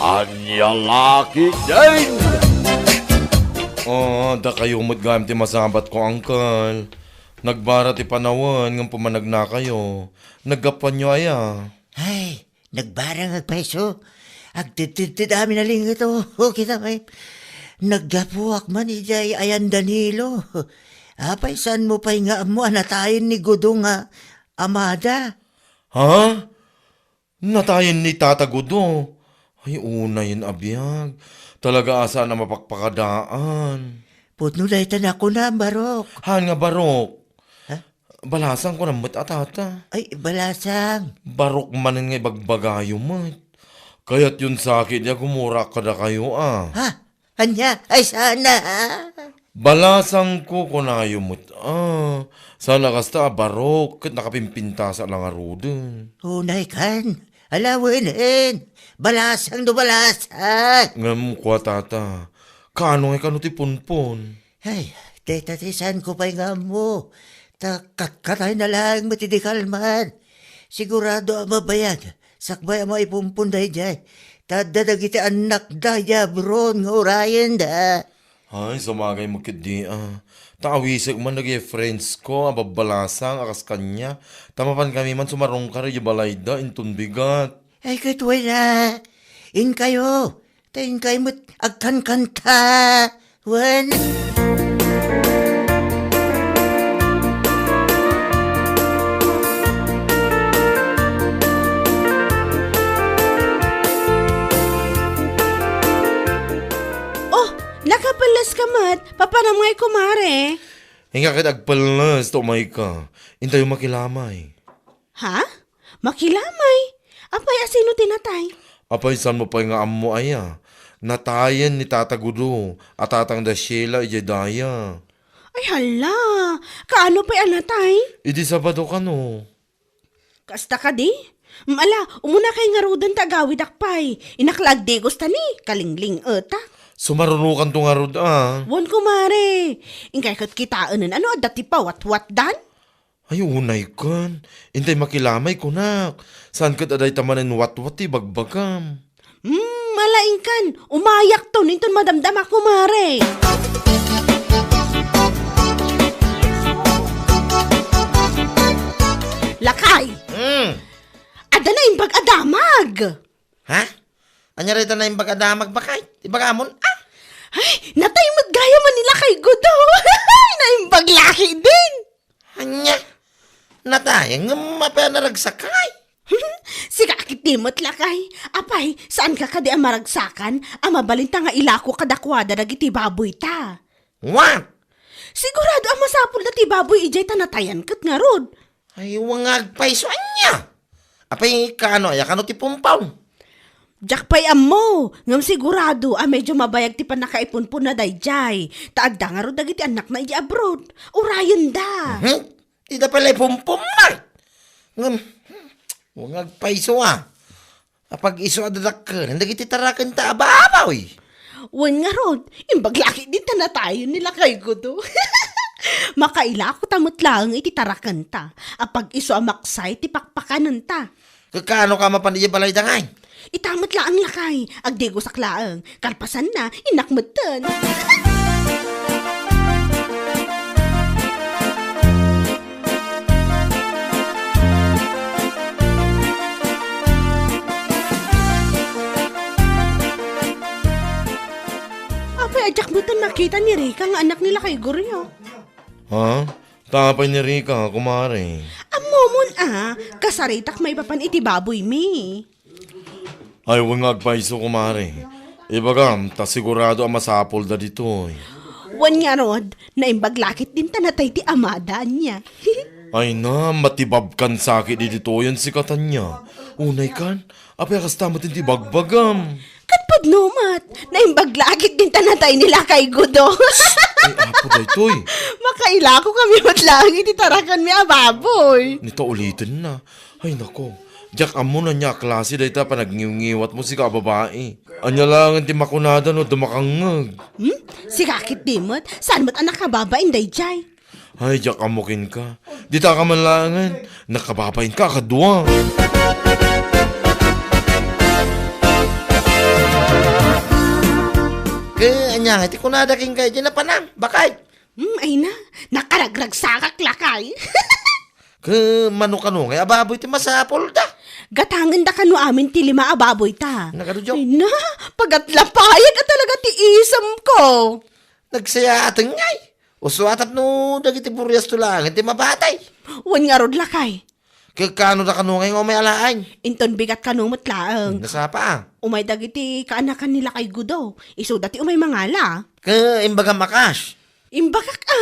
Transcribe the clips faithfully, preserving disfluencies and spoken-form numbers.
Ania la ketdin? Ah, dakayo met gayam ti masabatko, Uncle. Nagbara ti panawen ngem pumanagnakayo. Naggapuanyo aya? Ay, nagbara nga agpayso. Agtedtedted amin a linget, o, o, kita pay. Naggapuak man idiay ayan Danilo. Apay, saanmo pay nga ammo a natayen ni Gudo nga amada? Ha? Natayen ni Tata Gudo? Ay, unayen a biag. Talaga a saan a mapakpakadaan. Pudno dayta nakunam, Barok. Haan nga Barok? Ha? Balasang kunam met a tata. Ay, Balasang. Barok manen nga ibagbagayo met. Kayatyon sa ketdi a gumurak kadakayo, a. Ha? Ania? Ay, saan a? Balasangko, kunayo met, a. Saan a kasta a Barok, ket nakapimpintasak la ngaruden. Unay kan, alawenen. Balasang no balasang. Ngem kua, tata, kaano ngay kano ti punpon? Ay, dayta ti saanko pay nga ammo. Ta katkatayna laeng met idi kalman. Sigurado a mabayag. Sakbay a maipumpon daydiay, ta adda dagiti annakda idiay abroad nga urayenda. Ay, sumagay met ketdi, a. Ta awisek man dagiti friends ko a babbalasang a kas kaniak, ta mapankami man sumarungkar idiay balayda inton bigat. Ay, ket wen a, inkayo, ta inkay met agkankanta. Wen. Oh, nakapelles ka met. Papanam ngay, kumare? Inka ket agpelles ta umayka. Intayo makilamay. Ha? Makilamay? Apay, a sino ti natay? Apay, saanmo pay nga ammo aya? Natayen ni Tata Gudo a tatang da Sheila idiay daya. Ay, hala! Kaano pay a natay? Idi Sabado kano. Kasta kadi? Mm, ala, umunakay ngaruden ta agawidak pay. Innak la agdigos ta ni, kalingling-etak. Sumarunokanto ngarud, a. Wen, kumare. Inkay ket kitaenen a no adda ti pawatwatdan? Ay, unay ken. Intay makilamay, kunak. Saan ket a dayta manen watwat ti ibagbagam? Hmm, ala, inkan. Umayakton inton madamdama, kumare. Lakay! Hmm. Adda naimbag a damag! Ha? Ania dayta naimbag a damag, baket? Ibagamon, a? Ay, natay met gayam ni Lakay Gudo. Naimbag la ketdin. Ania? Natay, ngem apay a naragsakay? Sika ketdi met, Lakay. Apay, saanka kadi a maragsakan a mabalinta nga ilako kadakuada dagiti baboyta? What? Sigurado a masapulda ti baboy idiay ta natayan ket ngarud. Ay, wen nga agpayso, ania? Apay, kaano aya kano ti pumpon? Diak pay ammo, ngem sigurado a medio mabayag ti pannakaipunponna daydiay, ta adda ngarud dagiti annakna idiay abroad. Urayenda. Mhm. Dida pay la ipumpon met. Ngem, wen nga agpayso a. Apag-isu a dadakkel dagiti tarakenta a baboy. Wen ngarud, imbag la ketdin ta natayen ni Lakay Gudo. Makailako ta met laeng iti tarakenta. Apag-isu a maksay ti pakpakanenta. Kakano ka mapan idiay balayda ngay? Ita met laeng, Lakay, agdigosak laeng. Kalpasanna, innak metten. Apay, a diak metten makita ni Rica nga annak ni Lakay Gudo? Ha? Ta apay ni Rica, kumare? Ammomon a, kasaritak maipapan iti baboymi. Ay, wen nga agpayso, kumare. Ibagam, ta sigurado a masapulda ditoy. Wen ngarud, naimbag la ketdin ta natay ti amada, ania. Ay na, matibabkan sa ketdi ditoyen sika, Tania. Unay kan, apay a kasta met ti bagbagam? Ket pudno met, naimbag la ketdin ta natay ni Lakay Gudo. Ay, apo daytoy. Makailako kami met laeng iti tarakanmi a baboy. Ni ta ulitenna. Ay, nako. Diak ammo no ania a klase dayta a panagniwngiwatmo, sika a babai. Ania laengen ti makunada no adda makangngeg? Hmm? Sika ketdi met, saan met a nakababain daydiay? Ay, diak ammo kenka. Dita ka man laengen. Nakababainka a kadua. Ania ngay ti kunada kenka idiay napanak, baket? Hmm, ay na, nakaragragsakak lakay. Ket mano kano ngay a baboy ti masapulda? Gatangenda kano amin ti lima a baboyta. Nagadu, Joe? Ay na, pagatlapayag a talaga ti isemko. Nagsayaaten ngay. Usto a tapno dagiti buriasto laengen ti mabatay. Wen ngarud lakay. Ket kano da kano ngay nga umay alaen? Inton bigat kano met laeng. Nasapa a? Umay dagiti kaanakan ni Lakay Gudo. Isuda ti umay mangala. Ket imbagam a kas? Imbagak a.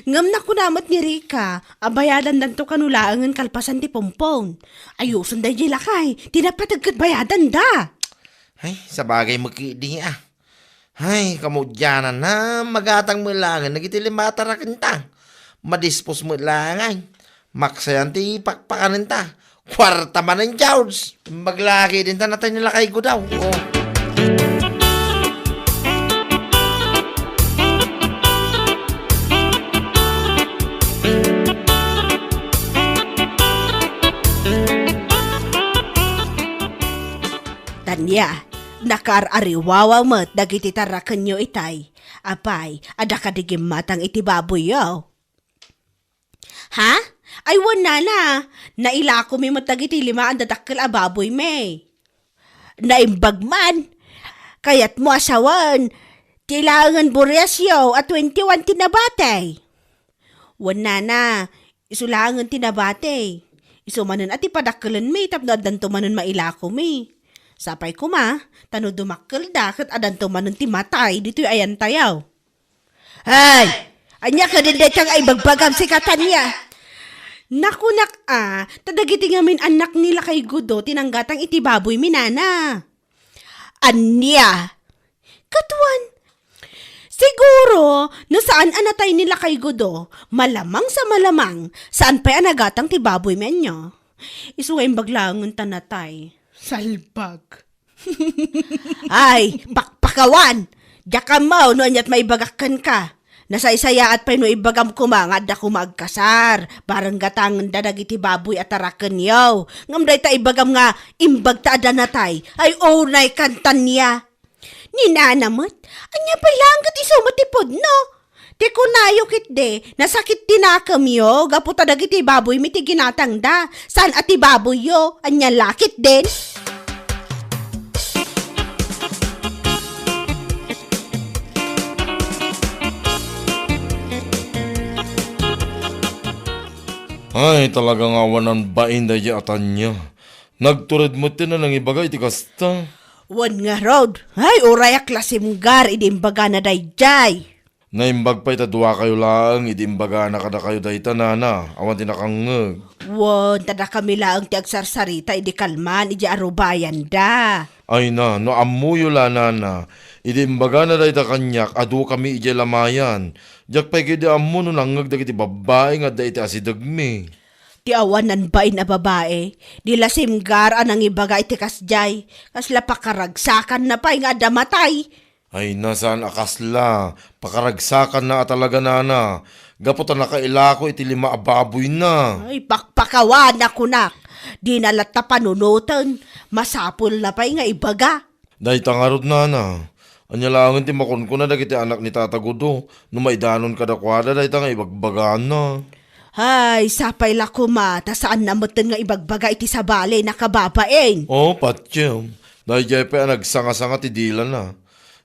Ngem nakuna met ni Rica a bayadandanto kano laengen kalpasan ti pompon. Ayusen daydiay lakay. Ti napateg ket bayadanda. Ay, sabagay met ketdi a. Ay, kamudiananna, magatang met laengen dagiti lima a tarakenta. Madispos met laengen. Maksayan ti pakpakanenta. Kuarta manen, George. Imbag la ketdin ta natay ni Lakay Gudo. Oh. Tania, nakaar-ariwawa met dagiti tarakenyo itay. Apay, adda kadi gimmatang iti baboyyo? Ha? Ay, wen, nana. Nailakomi met dagiti lima a dadakkel a baboymi. Naimbag man. Kayatmo a sawen ti laengen buriasyo a twenty-one ti nabati? Wen, nana, isu laengen ti nabati. Isu manen a ti padakkelenmi tapno addanto manen mailakomi. Sapay koma, ta no dumakkelda ket addanto manen ti matay ditoy ayantayo. Ay! Ania kadin dayta nga ibagbagam sika, Tania? Nakunak a, ta dagiti ngamin annak ni Lakay Gudo ti nanggatang iti baboymi, nana. Ania? Ket wen, siguro, no saan a natay ni Lakay Gudo, malamang sa malamang, saan pay a nagatang ti baboymi ania. Isu nga imbag laengen ta natay. Salbag. Ay, pakpakawan! Diak ammo no aniat maibagak kenka. Nasaysayaat pay no ibagam koma nga adda koma agkasar, bareng gatangenda dagiti baboy a tarakenyo. Ngem dayta ibagam nga imbag ta adda natay, ay unay kan, Tania. Ni nana met, ania pay laeng ket isu met ti pudno? Ti kunayo ketdi, nasakit ti nakemyo gapu ta dagiti baboymi ti ginatangda, saan a ti baboyyo, ania la ketdin? Ay, talaga nga awan bain daydiay a Tania. Nagtured met ti nanangibaga iti kasta. Wen ngarud, ay, uray a klasimgar idi imbagana daydiay. Naimbag pay ta duakayo laeng idi imbagana kadakayo dayta, nana, awan ti nakangngeg. Wen, ta dakami laeng ti agsarsarita idi kalman idiay arubayanda. Ay na, no ammoyo la, nana, idi imbagana dayta kaniak, adukami idiay lamayan. Diak pay ketdi ammo no nangngeg dagiti babbai nga adda iti asidegmi. Ti awanan bain a babai, di la simgar a nangibaga iti kasdiay, kasla pakaragsakanna pay nga adda matay. Ay, na, saan a kasla. Pakaragsakanna a talaga, nana. Gapu ta nakailako iti lima a baboyna. Ay, pakpakawan a kunak. Dina latta panunoten. Masapulna pay nga ibaga. Dayta ngarud, nana. Ania laengen ti makunkuna dagiti anak ni Tata Gudo no maidanon kadakuada dayta nga ibagbagana? Ay, sapay la koma, ta saanna metten nga ibagbaga iti sabali, nakababain. Oh, patiem. Daydiay pay a nagsangasanga ti dilana.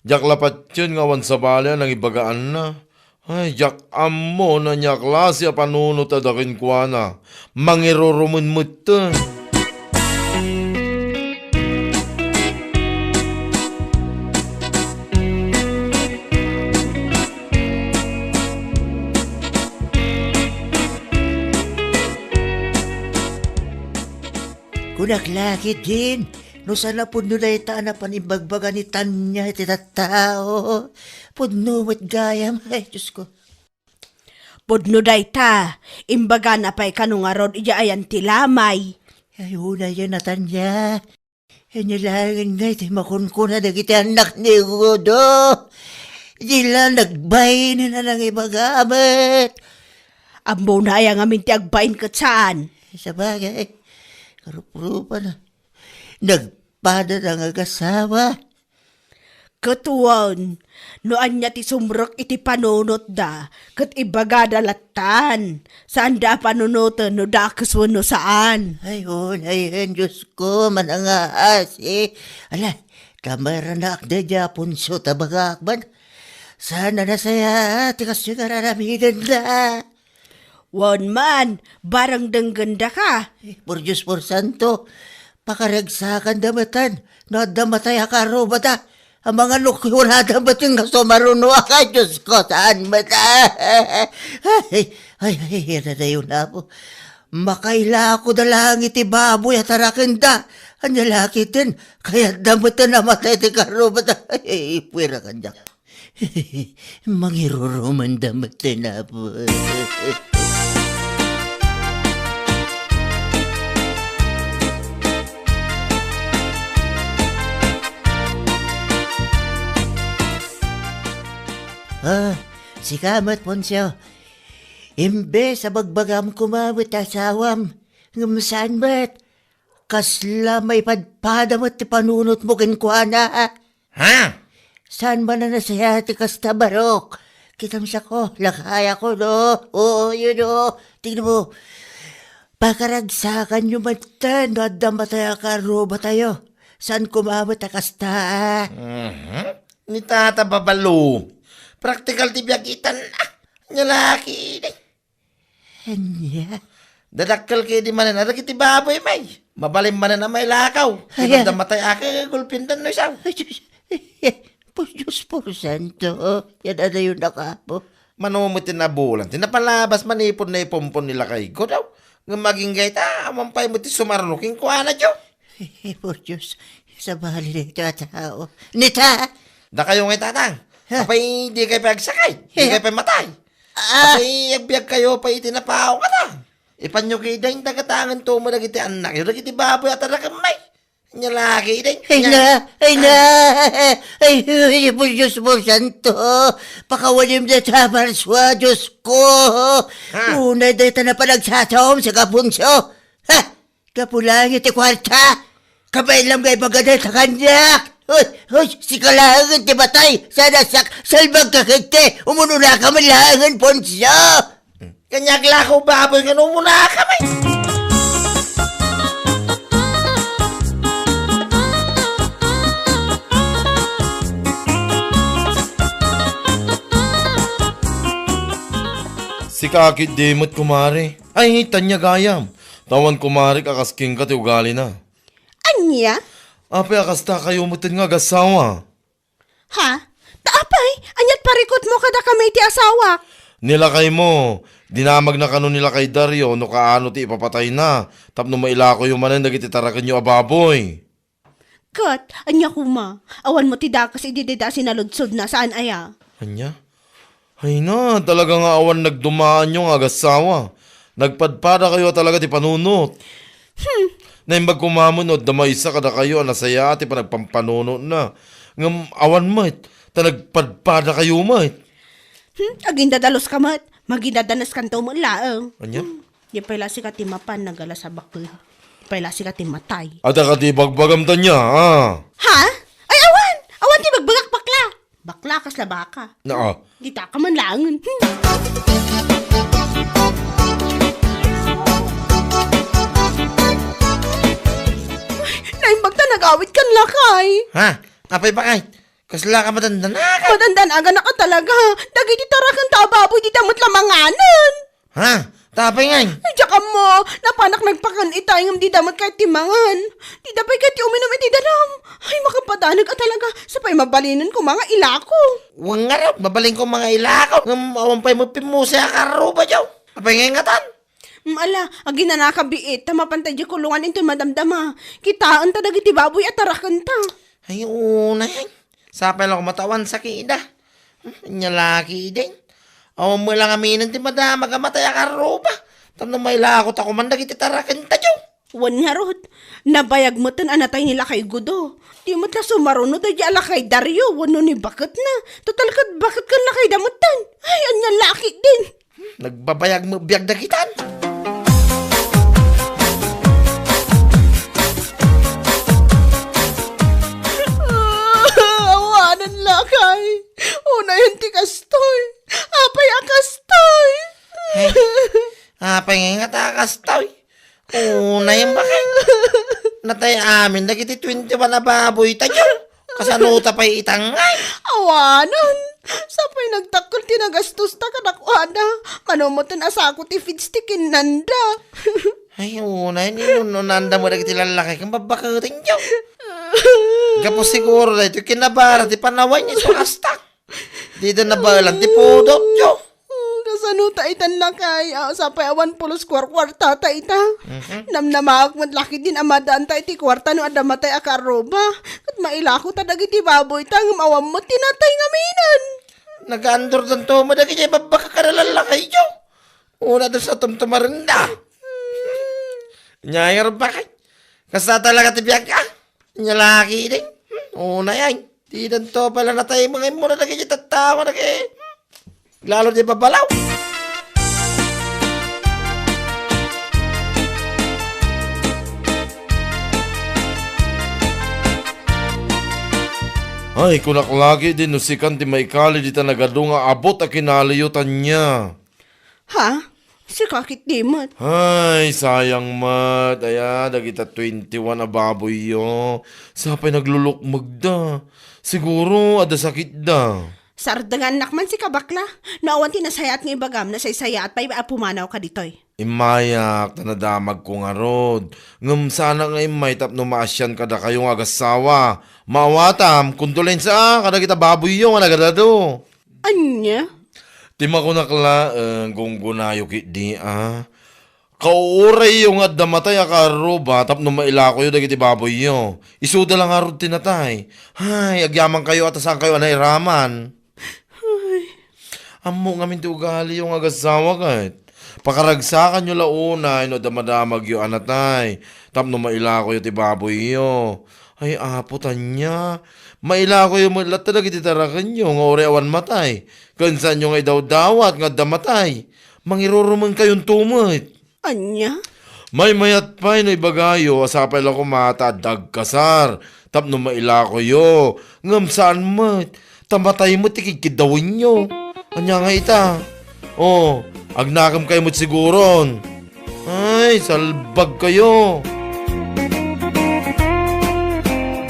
Diak la patien nga awan sabali a nangibagaanna. Ay, diak ammo no ania a klase a panunot adda kenkuana. Mangirurumen metten. Kunak la ketdin, no saan a pudno dayta a napan imbagbaga ni Tania iti tattao. Pudno met gayam, ay, Diosko. Pudno dayta, imbagana pay kano ngarud idiay ayan ti lamay. Ay, unay a, Tania. Ania laengen ngay ti makunkuna dagiti annak ni Gudo? Di la nagbain a nangibaga met. Ammona aya ngamin ti agbain ket saan? Sabagay, karuprupana. Nagpada nga agasawa. Ket wen, no ania ti sumrek iti panunotda, ket ibagada lattan. Saanda a panunoten no dakes wenno saan. Ay, unay, Diosko, manangaasi. Ala, kamaranak daydiay Aponso ta bagak man. Saan a nasayaat ti kastoy nga aramidenda. Wen man, barang denggenda ka. Eh, por Dios, por santo, pakaragsakanda metten no adda matay a karrubada. Amangan no kiurada metten nga sumarunoak, ay, Diosko, saan met. Ay, ay, ay, ay, adadayon, Apo. Makailakoda laeng iti baboy a tarakenda. Ania la ketdin, kayatda metten a matay ti karrubada. Ay, ay, puera kaniak. Mangirurumanda met ti napol. Ah, sika met, Poncio. Imbes a bagbagam koma met ti asawam, ngem saan met. Kasla maipadpada met ti panunotmo kenkuana. Ha? Saan man a nasayaat ti kasta, Barok? Kitam siak, lakayakon, no? Oo, yun, no? Tingnan mo, pakaragsakanyo metten no adda matay a karrubatayo. Saan koma met a kasta? Mhm. Ni Tata Babalo. Praktikal ti biag itan, ah. Nia la ketdi. Ania? Dadakkel ketdi manen a dagiti baboy, may. Mabalin manen a mailakaw. Ay, ay. Kinunda matay a kagulpindan no isaw. Ay, Diyos. Ay, por Diyos, por santo. Yan adayon na kapo. Mano met ti nabulan. Ti napalabas manipud naipumpon ni lakayko daw. Ngem agingga ita, awan pay met ti sumaruno kenkuana, Diyo. Ay, por Diyos. Sabali na ito a tao. Nita! Dakayo nga itatang. Ha? Apay, di kayo pay agsakit. Di kayo pay matay. Ah! Apay, agbiag kayo pay iti napaw kata. Ipanyo kay dain dagataangan to mo dagiti annak yo, dagiti baboy a tarakem may. Nia la ketdi. Ay na, ay na. Ay, ay, ay, por Diyos, por santo. Pakawalim da ta, Marsua, Diyos ko. Ha? Unay da ita na panagsasaom sa kapunso. Ha? Kapulangi ti kuarta. Kabaelam nga ibagada ta kaniak. Hoy, hoy, sika laengen ti matay. Sana siak, salbag ka kegte. Umununa ka man laengen, Poncio. Kaniak la ko baboy nga umunaka, may. Sika ketdi met, kumare. Ay, tanya gayam. Tawan kumarik a kas kenka ti ugalina. Ania? Apay a kasta kayo metten nga agassawa? Ha? Ta apay, aniat parikutmo kadakami iti asawak? Ni lakaymo, dinamagna kano ni lakay Dario no kaano ti ipapatayna tapno mailakoyo manen dagiti tarakenyo a baboy. Ket, ania koma? Awan mo ti dakes idi dayta a sinaludsodna, saan aya? Ania? Ay na, talaga nga awan nagdumaanyo nga agassawa. Nagpadpadakayo a talaga ti panunot. Hmm. Naimbag koma met no adda maysa kadakayo a nasayaat ti panagpampanunotna. Ngem awan met, ta nagpadpadakayo met. Hmm, agindadalos ka met. Magindadanos kanto met laeng. Ania? Hmm. Di pay la sika ti mapan nagalas a baket. Di pay la sika ti matay. Adda ka ti bagbagam tanya, ah. Ha? Ay, awan! Awan ti bagbagak, bakla! Bakla, kasla baka. Naa. Dita ka man laengen. Naimbag ta nagawid kan lakay. Ha? Apay bakay? Kasla ka madandanaka? Madandanagana ka talaga. Dagiti taraken ta a baboy, dita met la manganen. Ha? Tapay ngay? Ay, diak ammo. Napanak nagpakan itay ngem dida met kayat ti mangan. Dida pay kayat ti uminum iti danum. Ay, makapadanag a talaga. Sapay mabalinen ko mga ilako. Wen ngarud, mabalin ko mga ilako. Ngem awan pay met pimmuse a karruba, diaw. Apay ngay ngatan? Mm, ala, aginanaka biit, ta mapanta di kulungan intoy madamdama. Kitaen ta dagiti baboy a tarakenta. Ay, unay. Sapay la koma ta awan sakida. Hmm, ania la ketdin. Awan met la ngaminen ti madamag a matay a karruba. Tapno mailako ta koma dagiti tarakenta, diaw. Wen ngarud, nabayag metten a natay ni Lakay Gudo. Di met la sumaruno daydi a Lakay Dario wenno ni baketna. Total ket baket ken lakayda metten. Ay, ania la ketdin. Nagbabayag met biag dagitan. Awanen Astoy. Unay, bakit? Natay amin dagiti twenty-one a baboytayo. Kasano ta pay itangay? Awanen. Sapay nagdakkel ti nagastosta kadakuada. Mano metten a sako ti feeds ti kinnanda. Ay, unay, ni nununanda mo dagiti lallaki ken babbaketenyo. Gapu siguro daytoy kinabara ti panawan ni Sulastak. Dida nabaelan ti pudotyo. Hmm, kasano ta itan lakay? Ah, sapay awan pulos kuarkuarta ta ita. Mhm. Namnamaak met lakay din a madaan ta iti kuarta no adda matay a kaarruba. Ket mailako ta dagiti baboy ta ngem awan met ti natay ngaminen. Nagaandor danto mo dagiti babbaka kada lallakayyo. Una da sa tumtumarenda. Nyayar bakit? Kasta talaga ti biag ka? Nyalaki din. Una yan. Ti danto pala natay mga imo na dagiti tattao na kay lalo di babalaw. Ay, kunak lagi din no sikan ti maikali dita nagadu nga abot a kinaliyo tanya. Ha? Sika ket di met. Ay, sayang met. Aya, dagita twenty-one a baboyyo. Sapay naglulukmegda. Siguro, adda sakitda. Sardengannak man sika, bakla. No awan ti nasayaat nga ibagam, nasaysayaat pay a pumanawka ditoy. Immayak, ta nadamagko ngarud. Ngem saanak nga immay tapno maasian kadakayo nga agassawa. Maawatam, kondolensia kadagita baboyyo nga nagadadu. Ania? Ti makunak laeng, gunggonayo ketdi a. Kauurayyo nga adda matay a kaarruba tapno mailakoyo dagiti baboyyo. Isuda la ngarud ti natay. Hay, agyamankayo a ta saankayo a nairaman. Ay. Ammo ngamin ti ugaliyo nga agassawa ket. Pakaragsakanyo la unay no adda madamagyo a natay tapno mailakoyo ti baboyyo. Ay, Apo, tanya. Mailakoyo met latta dagiti tarakenyo nga uray awan matay. Ken saanyo nga idawdawat nga adda matay. Mangirurumenkayon to met. Ania? Maymayat pay no ibagayo a sapay la koma ta adda agkasar tapno mailakoyo. Ngem saan met. Ta matay met ti kidkiddawenyo. Ania nga ita? Oh, agnakem kayo met siguron. Ay, salbag kayo.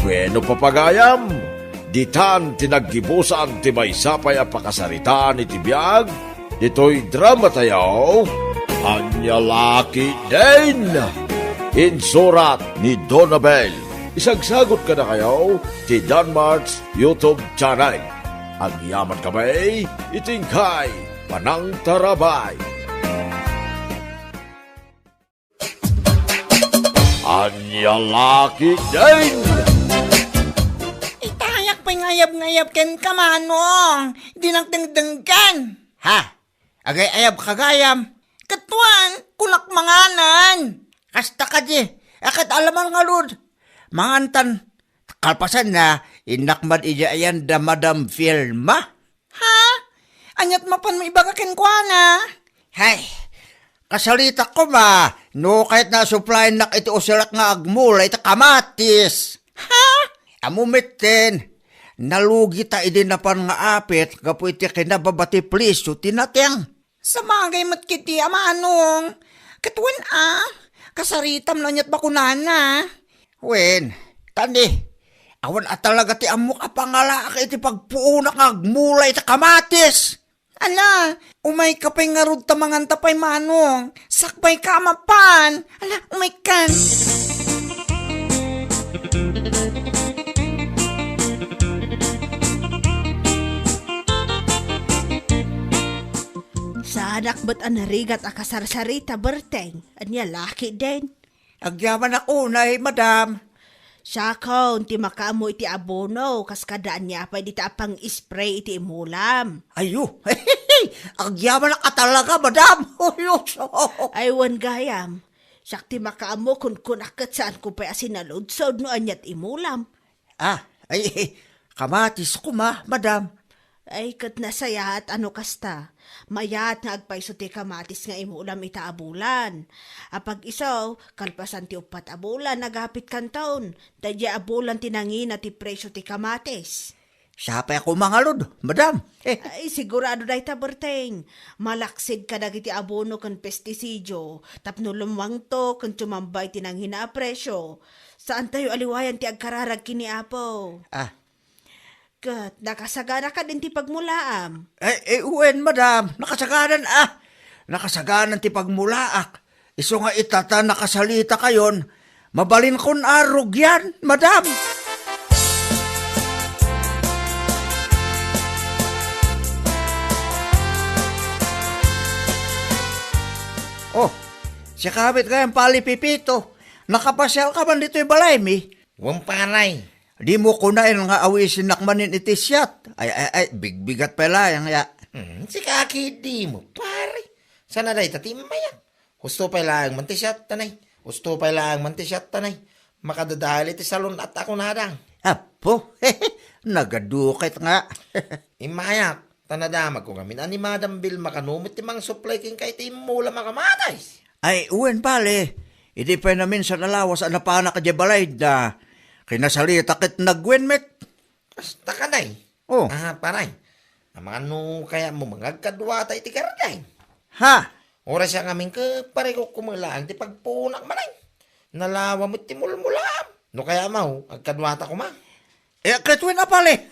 Bueno, papagayam, ditan ti naggibusan ti maysa pay a pakasaritaan iti biag ditoy drama tayo, Ania La Ketdin. Insurat ni Donabel. Isagsagot kadakayo ti Danmart's YouTube channel. Agyaman kami iti inkay panangtarabay. Ania La Ketdin! Itayak pay nga ayab-ngayab kenka, Manong. Dinak dengdenggen. Ha? Agay-ayab ka gayam. Ket wen, kunak manganen. Kasta kadi, a ket alaman ngarud. Mangantan, kalpasanna, innak man idiay ayan da Madam Filma. Ha? Aniat mapanmo ibaga kenkuana? Hay, kasaritak koma, no kayatna a supplyennak iti usirak nga agmula iti kamatis. Ha? Ammo metten, nalugita idi napan nga apit gapu iti kinababa ti presio ti nateng. Sabagay met ketdi a Manong. Ket wen a, kasaritam no aniat makunana. Wen, tani, awan a talaga ti ammok a pangalaak iti pagpuonak nga agmula iti kamatis. Ala, umayka pay ngarud ta manganta pay, Manong. Sakbayka a mapan. Ala, umaykan. Saanak met a narigat a kasarsarita, Berteng. Ania La Ketdin? Agyamanak unay, madam. Siakon ti makaammo iti abono, kas kada ania pay dita a pang-spray iti imulam. Ayo, agyamanak a talaga, madam. Ay, wen gayam. Siak ti makaammo, kunkunak ket saanko pay a sinaludsod no aniat imulam. Ah, ay, kamatis koma, madam. Ay, ket nasayaat a no kasta. Mayaat nga agpayso ti kamatis nga imulam ita a bulan. Apag-isu, kalpasan ti uppat a bulan, agapit kanton. Daydiay a bulan ti nangina ti presio ti kamatis. Siya pay a kumangalud, madam. Ay, sigurado dayta, Berting. Malaksid kadagiti abono ken pestisidio tapno lummuangto ken tumamba iti nanghina a presio. Saantayo a liwayan ti agkararag ken ni Apo. Ah. Ket nakasagana kadin ti pagmulaam? Eh, eh, wen, madam. Nakasaganan, ah. Nakasaganan ti pagmulaak. Isu nga ita ta nakasalitakayon, mabalinkon a rugian, madam. Oh, sika met ngay, Pale Pepito. Nakapasiarka man ditoy balaymi? Wen, pare. Dimo kunaen nga awisennak manen iti siat. Ay, ay, ay, bigbigat pay laeng ya. Hmm, sika ketdin, pare. Saan a dayta ti immayak? Husto pay laeng man ti siat, tanay. Husto pay laeng man ti siat, tanay. Makadadael iti salon-at a kunada. Apo, nagadu ket nga. Immayak, ta nadamagko ngamin a ni Madam Vilma kano met ti mangsuplay kenka iti immulam a kamatis. Ay, wen, Pale. Idi pay naminsan a lawas a napanak idiay balayda, kinasalita ket nagwen met. Kasta kadi. Oh. Ah, pare. Amangan no kayatmo nga agkaduata iti garden? Ha? Oras a ngamin ket pare, kukuma laeng ti pagpunak manen. Nalawa met ti mulmulaam. No kayatmo, agkaduata koma. Eh, ket wen a, Pale.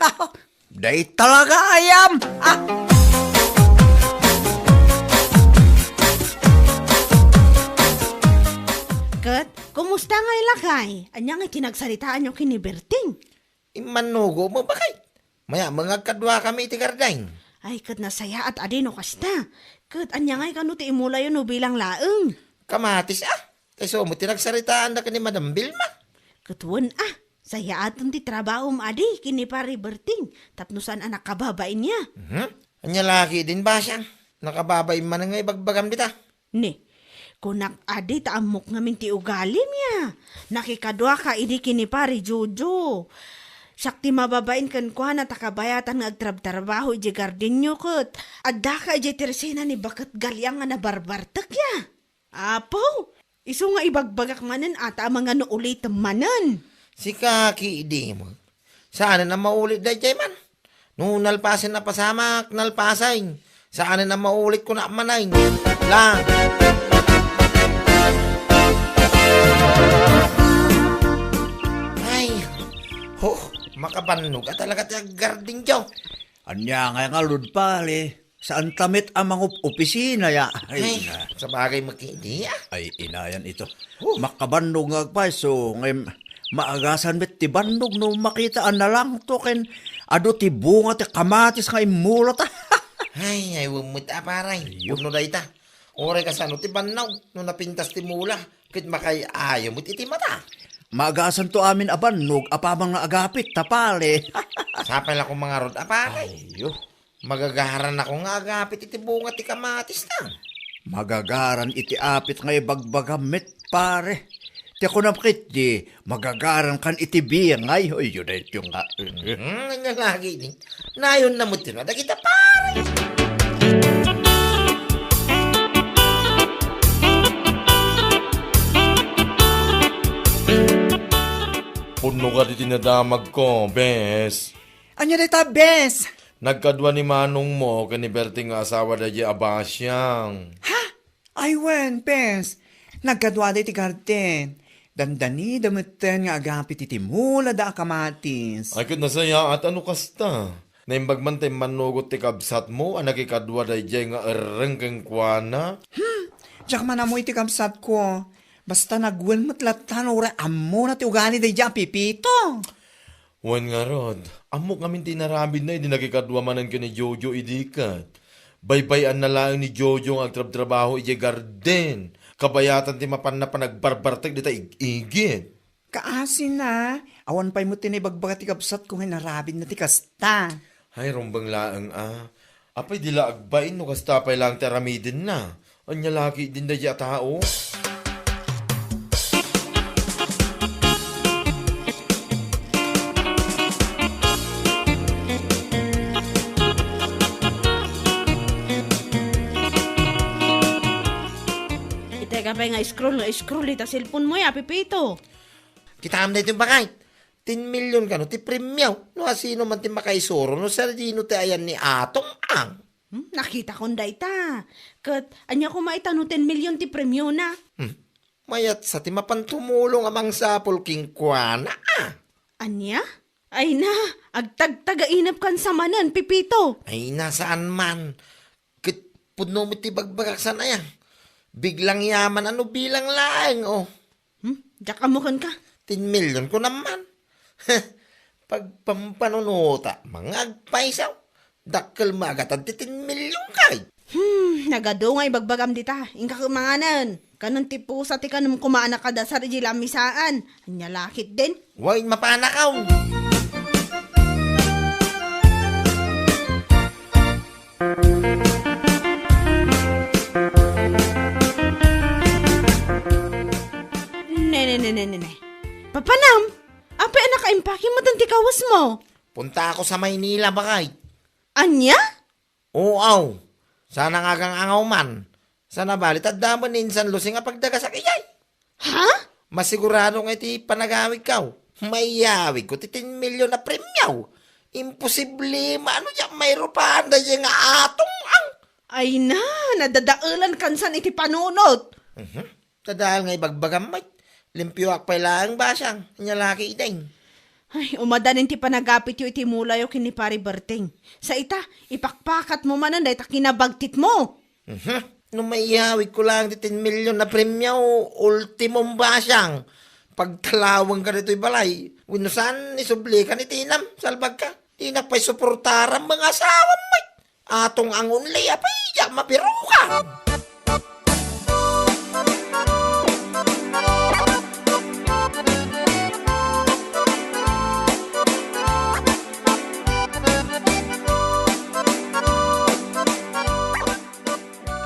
Dayta laeng nga ayan. Ah. Ket, kumusta ngay, lakay? Ania ngay ti nagsalitaanyo ken ni Berting? Immannugo met, baket. Mayat met nga agkaduakami iti garden. Ay, ket nasayaat adi no kasta. Ket ania ngay kano ti imulayo no bilang laeng? Kamatis, ah. Kayso met ti nagsaritaanda ken ni Madam Vilma. Ket wen, ah. Sayaaten ti trabahom adi ken ni Pare Berting tapno saan a nakababain ya. Mhm. Ania la ketdin, basiang? Nakababain manen nga ibagbagam dita. Ni, kunak adi ta ammok ngamin ti ugalim ya. Nakikaduaka idi ken ni Pare Jojo. Siak ti mababain kenkuana ta kabayatan nga agtrabtrabaho idiay gardenyo ket addaka idiay tersena ni Baket Galiang nga nabarbartek ya. Apo, isu nga ibagbagak manen a ta amangan no ulitem manen. Sika ketdin. Saanen a maulit daydiay man. No nalpasen a pasamak, nalpasen. Saanen a maulit, kunak manen. La. Ay, ho, makabannog a talaga ti aggardenyo. Ania ngay ngarud, Pale? Saanta met a mangup-opisina ya. Ay, ay, na. Sabagay, makidi, ah. Ay, inayan ito. Huh. Makabannog nga agpayso, ngay maagasan met ti bannog no makita a nalangto ken adu ti bunga ti kamatis nga immulata. Ay, ay, wen met a, pare. Ayyo. Pudno dayta. Uray kasano ti bannog no napintas ti mula, ket makay-ayo met iti mata. Maagasanto amin a bannog apaman nga agapit ta, Pale. Sapay la koma ngarud a, pare. Ayyo. Magagaran ako nga agapit iti bunga ti kamatis na. Magagaran iti apit nga ibagbagam met, pare. Ti kunam ketdi, magagaran kan iti bingay. Oy, yun ay yung nga. Hmm, anya lagi ni. Nayon na mo tinwa, dagita, pare. Punno ka di tinadamag ko, bes. Anya dayta, bes? Nagkadua ni manongmo ken ni Berting nga asawa daydiay a basiang. Ha? Ay wen, bes. Nagkadua dayta iti garden. Dandanida metten nga agapit iti mulada a kamatis. Ay, ket nasayaat a no kasta. Naimbag man ta immannugot ti kabsatmo a nakikadua daydiay nga erreng kenkuana. Hmm, diak man ammo iti kabsatko. Basta nagwen met latta no uray ammona ti ugali daydiay a Pepito. Wen ngarud, ammok ngamin ti inaramidna idi nakikadua manen ken ni Jojo idi ket. Baybay-anna laeng ni Jojo nga agtrabtrabaho idiay garden. Kabayatan ti mapanna panagbarbartek dita ig-igit. Kaasina, awan pay met ti naibagbaga ti kabsatko nga inaramidna ti kasta. Ay, rumbeng laeng a. Apay di la agbain no kasta pay laeng ti aramidenna? Anya laki din daydiay a tao? Itay ka pay nga scroll nga scroll ita cellphone mo ya, Pepito. Kitaem daytoy, baket. Ten million kano ti premio. No asino man ti makaisuro, no sadino ti ayan ni Atong Ang. Hmm, nakitakon dayta. Ket ania koma ita no ten million ti premiona? Hmm. Mayat sa ti mapan tumulong a mangsapul kenkuana, a. Ania? Ay na, agtagtagainep kan sa manen, Pipito. Ay na, saan man. Ket pudno met ti bagbagak san aya. Biglang yaman ano bilang laeng, oh. Hmm? Diak ammo kenka? Ten million ko naman. Pagpampanunuta, mga agpaysaw. Dakkel magatad ti ten million kay. Hmm, nagadu nga ibagbagam dita. Inka kumanganen. Kanon ti pusa ti kanom kumaana kadasar iti lamisaan. Anya lakit din. Way, mapanakaw. Ne, ne, ne, ne, ne, ne. Papanam, apay a nakaimpake met ti kawes mo? Punta ako sa Maynila, bakay. Anya? Oo, aw. Sana nga agang-angaw man. Sana bali, taddaman ni insan Lucy nga pagdagasak ijay. Ha? Masigurado nga iti panagawidkaw. Maiyawidko ti ten million a premio. Imposible, maano diak mairupan daydiay nga Atong Ang. Ay na, nadadaelan kansan iti panunot. Mhm. Tadaal nga ibagbagam met. Limpioak pay laeng basang. Anya laki ideng. Ay, umadanin ti panagapityo iti mulayo ken ni Pari Berting. Sa ita, ipakpakatmo manen dayta kinabagtitmo. Mhm. No maiyawidko laeng ti ten million a premio, ultimom basang. Pagtalawengka ditoy balay, wenno saan isublikan iti inam, salbagka. Dinak pay suportaran mga asawam met. Atong Ang only, apay diak mabirukan.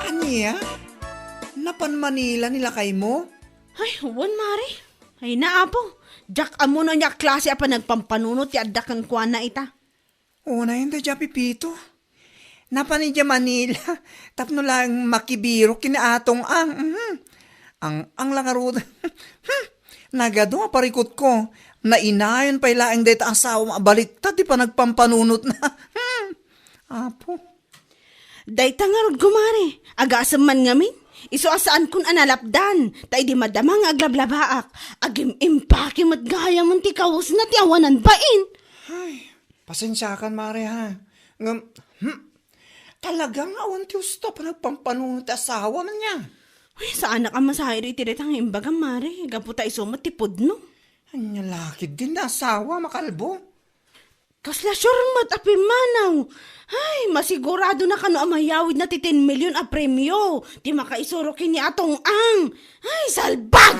Ania? Napan Manila ni lakaymo? Ay, wen, Mare. Ay na, Apo. Diak ammo no ania klase a panagpampanunot ti adda kenkuana ita. Unay, daydiay a Pipito. Napan idiay Manila tapno laeng makibirok ken ni Atong Ang. Mhm. Ang, ang la ngarud. Hmm. Nagadu a parikutko. Nainayon pay laeng dayta asawam a baliktad ti panagpampanunotna. Hmm. Apo. Dayta ngarud, kumare, agasem man ngamin. Isu a saankon a nalapdan, ta idi madama nga aglablabaak, agim-impake met gayam ti kawesna ti awanan bain. Ay, pasensiakan, mare, ha. Ngem, hmm, talaga nga awan ti husto a panagpampanunot ti asawam nia. Uy, saanak a masaido iti dayta nga imbagam, mare, gapu ta isu met ti pudno. Ania la ketdin nga asawam a kalbo? Kasla sure met a pimmanaw. Ay, masigurado na kano a mayawidna ti ten million a premio ti makaisuro ken ni Atong Ang. Ay, salbag!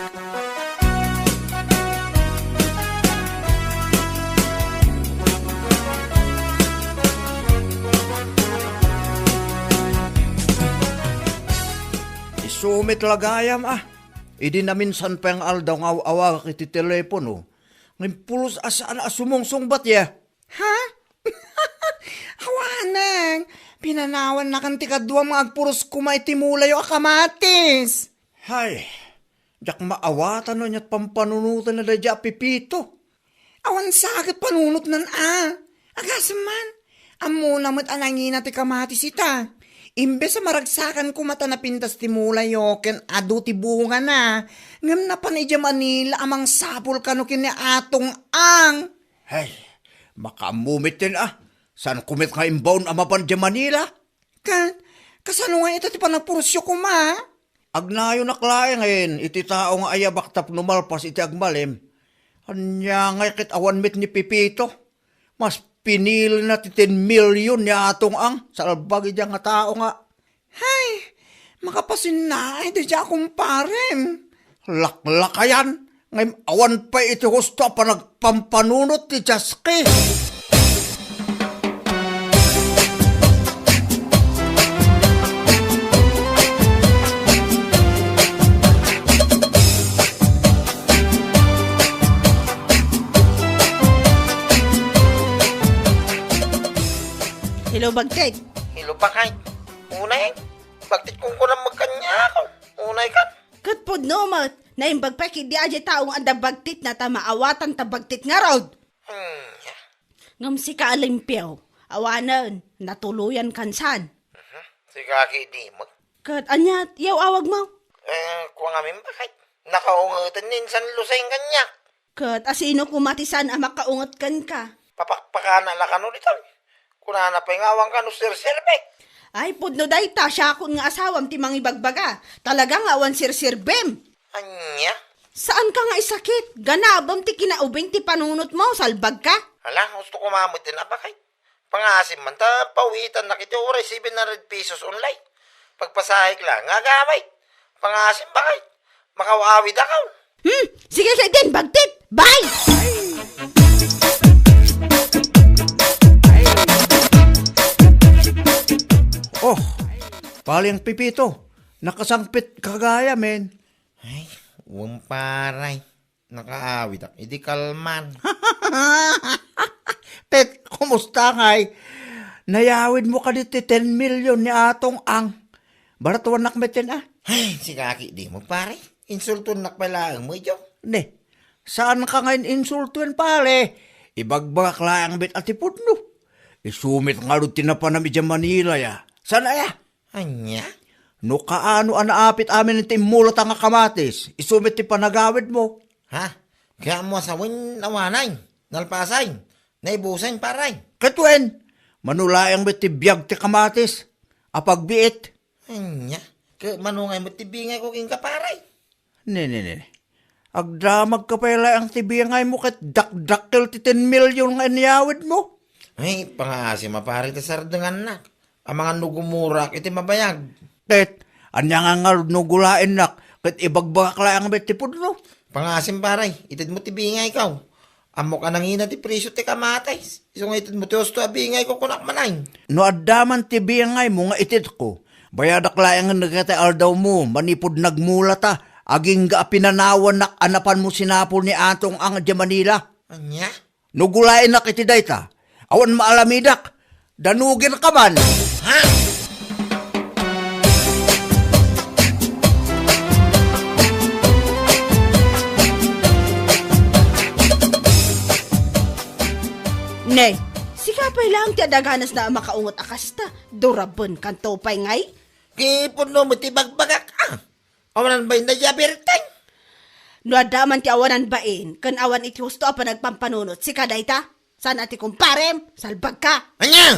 Isu met la gayam, a. Idi naminsan pay nga aldaw nga aw-awagak iti telepono, ngem pulos a saan a sumungsungbat, ya. Ha? Awanen, pinanawannakan ti kaduam nga agpuros koma iti mulayo a kamatis. Hay, diak maawatan no aniat pampanunoten daydiay a Pipito. Awan sa ket panunotnan a. Agasem man, ammona met a nangina ti kamatis ita. Imbes a maragsakan koma ta napintas ti mulayo ken adu ti bungana, ngem napan idiay Manila a mangsapul kano ken ni Atong Ang. Hay, makaammo metten a. Saanko met nga imbaon a mapan idiay Manila? Ket, kasano nga ita ti panagpurosyo koma? Agnayonak laengen iti tao nga ayabak tapno malpas iti agmalem. Ania ngay ket awan met ni Pipito? Mas pinilina ti ten million ni Atong Ang, salbag idiay nga tao nga. Hay, makapasinnaay daydiay a kumparem. Laklakayan, ngem awan pay iti husto a panagpampanunot ti Jaski. Hello, Bagtit. Hello, Pakay. Unay, Bagtit, kunkunam met kaniak. Unay ka. Ket pudno met, Naimbag pay ketdi a diay tao nga adda bagtitna ta maawatan ta bagtit ngarud. Anya? Ngem sika a limpio, awanen, natuloyan kan san. Mhm. Sika ketdi met. Ket ania, yaw awagmo? Eh, kua ngamin bakay. Nakaungeten ni insan Luseng kaniak. Ket asino koma ti saan a makaunget kenka? Papakpakana la kano ditoy. Kunana pay nga awan kano serserbek. Ay, pudno dayta, siakon nga asawam ti mangibagbaga. Talaga nga awan serserbem. Ania? Saanka nga isakit. Ganabem ti kinaubing ti panunotmo, salbagka. Hala, gusto ko mamit din abakay. Pangasim man, ta pawitannak iti uray seven hundred pesos only. Pagpasahek la, nga agaway. Pangasim bakay. Makaw-awid ako. Hmm, sige ketdin, bagtit. Bye! Oh, paling Pipito, nakasangpet ka gayam. Ay, wen pare. Nakaawidak idi kalman. Ket, kumusta ngay? Nayawidmo kadi ti ten million ni Atong Ang? Baratuannak met ken a. Ay, sika ketdi met pare. Insultuennak pay laeng met idiay. Ne, saanka nga in-insultuen, pare. Ibagbagak laeng met a ti pudno. Isu met ngarud ti napanam idiay Manila ya. Saan aya? Ania? No kaano a naapit amin ti immulata nga kamatis, isu met ti panagawidmo. Ha? Kayatmo a sawen, awanen, nalpasen, naibusen, pare. Ket wen, mano laeng met ti biag ti kamatis a pagbiit. Ania? Ket mano ngay met ti bingayko kenka, pare? Ne, ne, ne, ne. Agdamagka pay laeng ti bingaymo ket dakdakkel ti ten million nga inyawidmo. Ay, pangaasim a pare ti sardengannak. Amangan no gumurak iti mabayag. Ket, ania nga ngarud no gulaennak ket ibagbagak laeng met ti pudno? Pangaasim pare, itedmo ti bingayko. Ammok a nangina ti presio ti kamatis. Isu nga itedmo ti husto a bingayko, kunak manen. No adda man ti bingaymo nga itedko, bayadak laengen dagiti aldawmo manipud nagmulata, agingga a pinanawannak a napanmo sinapul ni Atong Ang idiay Manila. Ania? No gulaennak iti dayta, awan maalamidak, danugenka man. Ha? Ne, sika pay laeng ti adda ganasna a makaunget a kasta, durabenkanto pay ngay? Ket pudno met ti bagbagak, a. Awanan bain dayta a Berteng? No adda man ti awanan bain, ken awan iti husto a panagpampanunot, sika dayta? Saan a ti kumparem? Salbagka! Ania?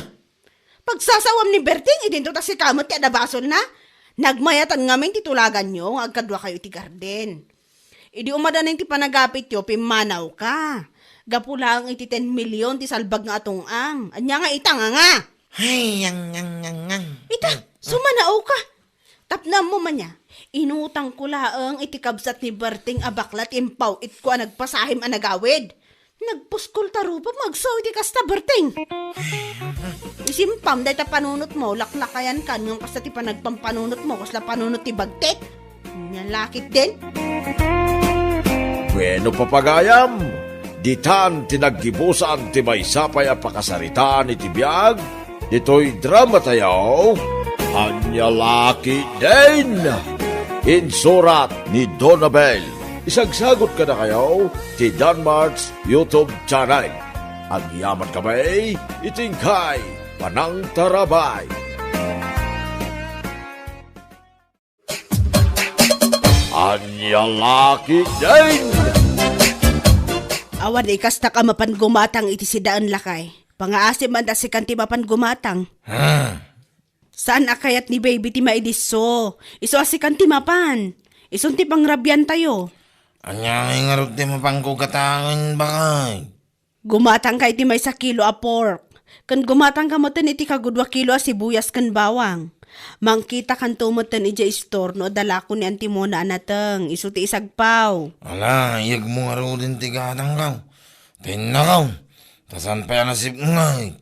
Pagsasawam ni Berteng, idinto ta sika met ti adda basolna? Nagmayatan ngamin ti tulaganyo nga agkaduakayo iti garden. Idi umadanin ti panagapityo, pimmanawka. Gapu laeng iti ten million ti salbag nga Atong Ang. Ania nga ita nga nga? Ay, yang, yang, yang, yang. Ita, ay, ay. Sumanaoka. Tapno ammo man ya, inutangko laeng iti kabsat ni Berteng a bakla ti impaw-itko a nagpasahim a nagawid. Nagpuskol ta rupam nga agsao iti kasta, Berteng. Isimpam dayta panunotmo, laklakayankan ngem kasta ti panagpampanunotmo, kasla panunot ti bagtit. Ania la ketdin? Bueno, papagayam, ditan ti naggibusan ti maysa pay a pakasaritaan iti biag ditoy dramatayo, Ania la ketdin? Insurat ni Donabel. Isagsagut kadakayo ti Danmart's YouTube channel. Agyaman kami iti inkay panangtarabay. Ania la ketdin? Awan ikastak a mapan gumatang iti sidaen, lakay. Pangaasim man ta sikan ti mapan gumatang. Ha? Saan a kayat ni baby ti maidisso. Isu a sikan ti mapan. Isun ti pangrabiantayo. Ania ngay ngarud ti mapanko gatangen, bakay? Gumatangka iti maysa kilo a pork, ken gumatangka metten iti kagudua kilo a sibuyas ken bawang. Mangkitakanto metten idiay istor no adda lako ni Antimona a nateng, isu ti isagpaw. Ala, iyegmo ngaruden ti gatangko. Tennakaw, ta saan pay a nasipnget.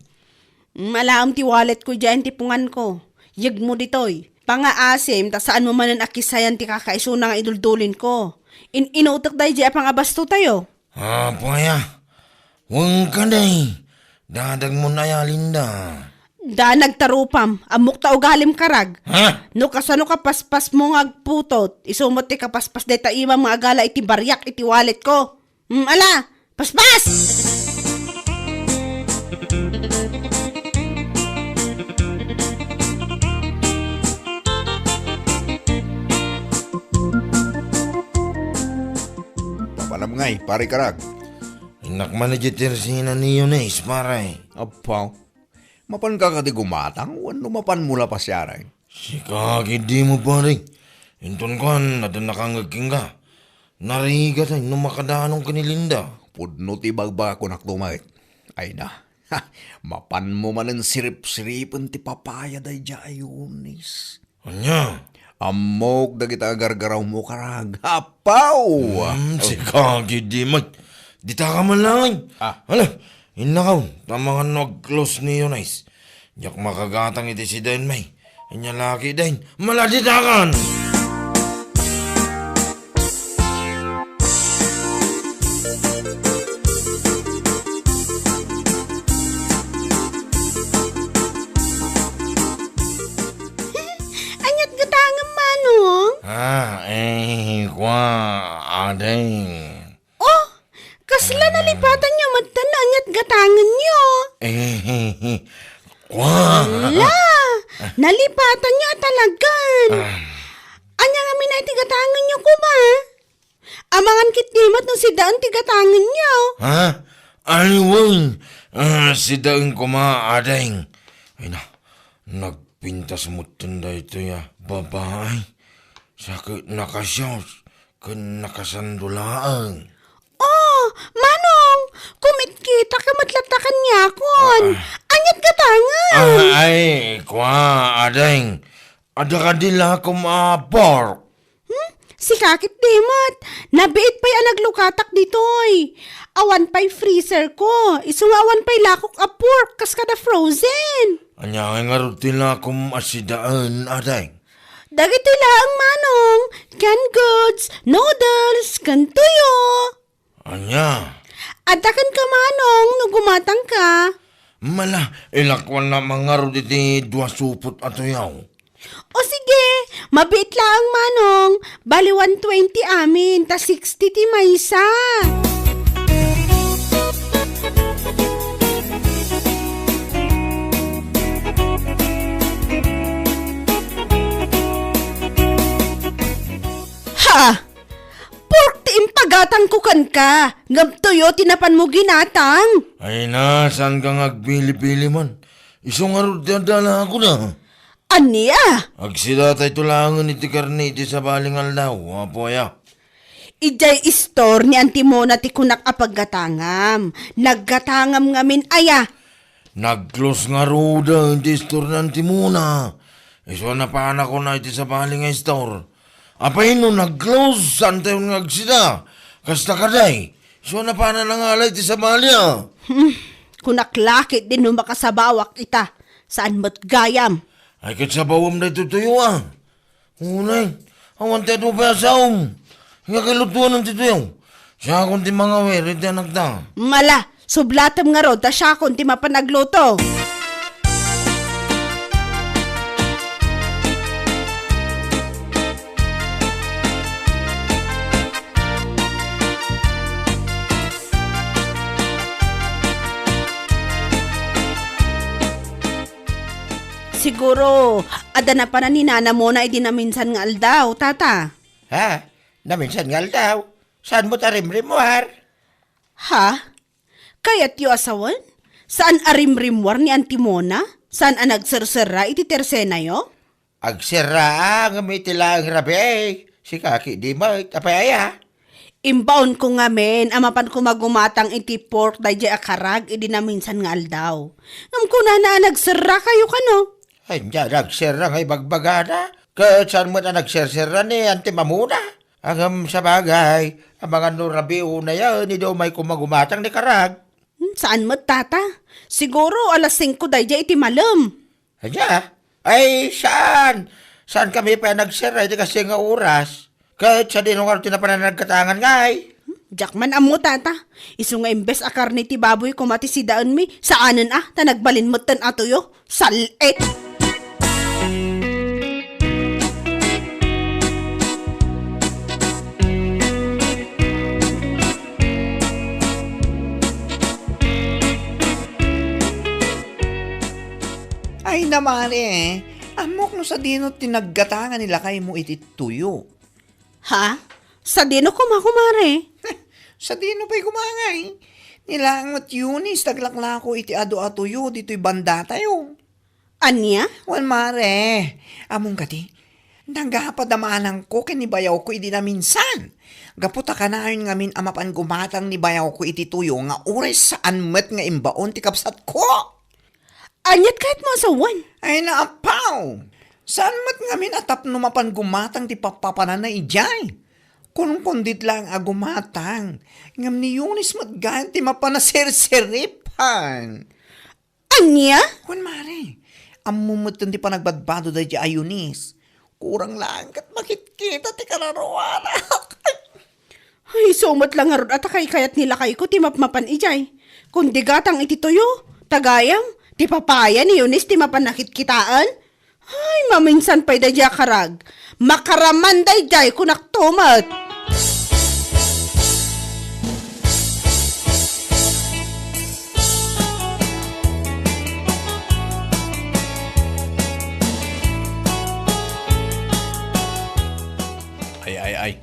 Mm, alaem ti walletko idiay antipunganko. Iyegmo ditoy. Pangaasim, ta saanmo manen a kisayan ti kakaisuna nga iduldulinko. In-inutek daydiay a pangabastotayo. Apay a, wen kadi, dadagmon aya, Linda? Da nagtarupam, ammok ta ugalim karag. Ha? No kasano kapaspasmo nga agputot, isu met ti kapaspas dayta imam nga agala iti bariak iti walletko. Hmm, ala, paspas! Papanam ngay, pare karag. Innak man iti tersina ni Eunice, pare. Apo. Mapanka kadi gumatang wenno mapanmo la pasiareng? Sika, kiddi mo, pare. Inton kuan, adda nakangngeg kenka. Narigat ay no makadanon ken ni Linda. Pudno ti bagbagak kunakto met. Ay na. Mapanmo manen siripsiripen ti papaya daydiay a Eunice. Ania? Ammok dagita a gargarawmo karag. Apaw! Hmm, sika, kiddi met. Dita ka man laeng. Ah. Hala, innakaw, ta amangan no ag-close ni Eunice. Diak makagatang iti sidaen, may. Ania la ketdin, maladitakan! Ania't gatangem, Manong? Ah, eh, kua, ading. Oh, kasla nalipatanyo met no ania't gatangenyo? Eh, kua. Ala, nalipatanyo a talagan. Ah. Ania ngamin iti gatangenyo koma? Amangan ketdi met no sidaen ti gatangenyo. Ha? Ay, wen. Ah, sidaen koma, ading. Ay na, nagpintas metten daytoy a babai. Sa ket nakasios ken nakasando laeng. Oh, Manong, kumitkita ka met latta kaniakon. Ah. Ania't gatangen? Ah, ay, kua, ading. Adda kadi lakom a pork? Hmm? Sika ketdi met. Nabiit pay a naglukatak ditoy. Awan pay freezer ko. Isu nga awan pay lakok a pork kas kada frozen. Ania ngay ngarud ti lakom a sidaen, ading? Dagitoy laeng, Manong, canned goods, noodles, ken tuyo. Ania? Adda kenka, Manong, no gumatangka. Mala, ilakuanna man ngarud iti dua supot a tuyaw. O sige, mabiit laeng, Manong. Bali one twenty amin, ta sixty ti maysa. Ha! Pork ti impagatangko kenka, ngem tuyo ti napanmo ginatang. Ay na, saanka nga agpili-pili man? Isu ngarud ti adda la ako na. Ania? Agsidatayto laengen iti karne iti sabali nga aldaw, apo aya. Idiay istor ni Auntie Mona ti kunak a paggatangam. Naggatangam ngamin aya. Nag-close ngaruden ti istor ni Auntie Mona. Isu a napanakon iti sabali nga istor. Apay no nag-close, saantayon nga agsida? Kasta kadi, isu a napanan nga alay ti sabali a. Hmm, kunak la ketdin no makasabawak ita, saan met gayam. Ay, ket sabawem daytoy tuyo a. Unay, awan ti adu pay a saom. Nga kalutuan ti tuyo. Siakon ti mangawir iti anakta. Mala, sublatem ngarud ta siakon ti mapan agluto. Siguro, adda napanan ni Nana Mona idi naminsan nga aldaw, tata. Ha? Naminsan nga aldaw? Saan mo ta rimrimmuar? Ha? Kayatyo a sawen? Saan a rimrimmuar ni Auntie Mona? Saan a nagserserra iti tersenayo? Agserra, ngem iti laeng rabii, sika ketdi met, apay aya? Imbaonko ngamin a mapanko magumatang iti pork daydiay a karag idi naminsan nga aldaw. Ngem kunana a nagserrakayo kano? Ania, nagserra nga ibagbagana? Ket saan met a nagserserra ni Auntie Mona? Ngem sabagay, amangan no rabii unayen, idi umayko magumatang ni karag. Hmm, saan met, tata? Siguro alas singko daydiay iti malem. Ania? Ay, saan? Saankami pay a nagserra iti kastoy nga oras? Ket sadino ngarud ti napanan a naggatangan ngay? Hmm, Diak man ammo, tata. Isu nga imbes a karne ti baboy koma ti sidaenmi, saanen a, ta nagbalin metten a tuyo. Sal-it! Ay, namare, ammok no sadino ti naggatanga ni lakaymo iti tuyo. Ha? Sadino koma, kumare? Sadino pay koma ngay? Ni laeng met Eunice ti aglaklako iti adu a tuyo ditoy bandatayo. Ania? Wen, mare, ammom kadi, nagapad a manangko ken ni bayawko idi naminsan. Gapu ta kanayon ngamin a mapan gumatang ni bayawko iti tuyo nga uray saan met nga imbaon ti kabsatko. Aniat kayatmo a sawen? Ay, naapaw! Saan met ngamin a tapno mapan gumatang ti pappapananna idiay? Kunkundiet laeng a gumatang, ngem ni Eunice met gayam ti mapan a serseripan. Ania? Wen, mare, ammom metten ti panagbadbado daydiay a Eunice. Kurang laeng ket makitkita ti kararuanak. Ay, isu met la ngarud a ta kaykayat ni lakayko ti mapmapan idiay. Kundi gatang iti tuyo, ta gayam, ti papaya ni Eunice ti mapan a kitkitaen. Ay, maminsan pay daydiay a karag. Makaraman daydiay, kunakto met. Ay, ay, ay.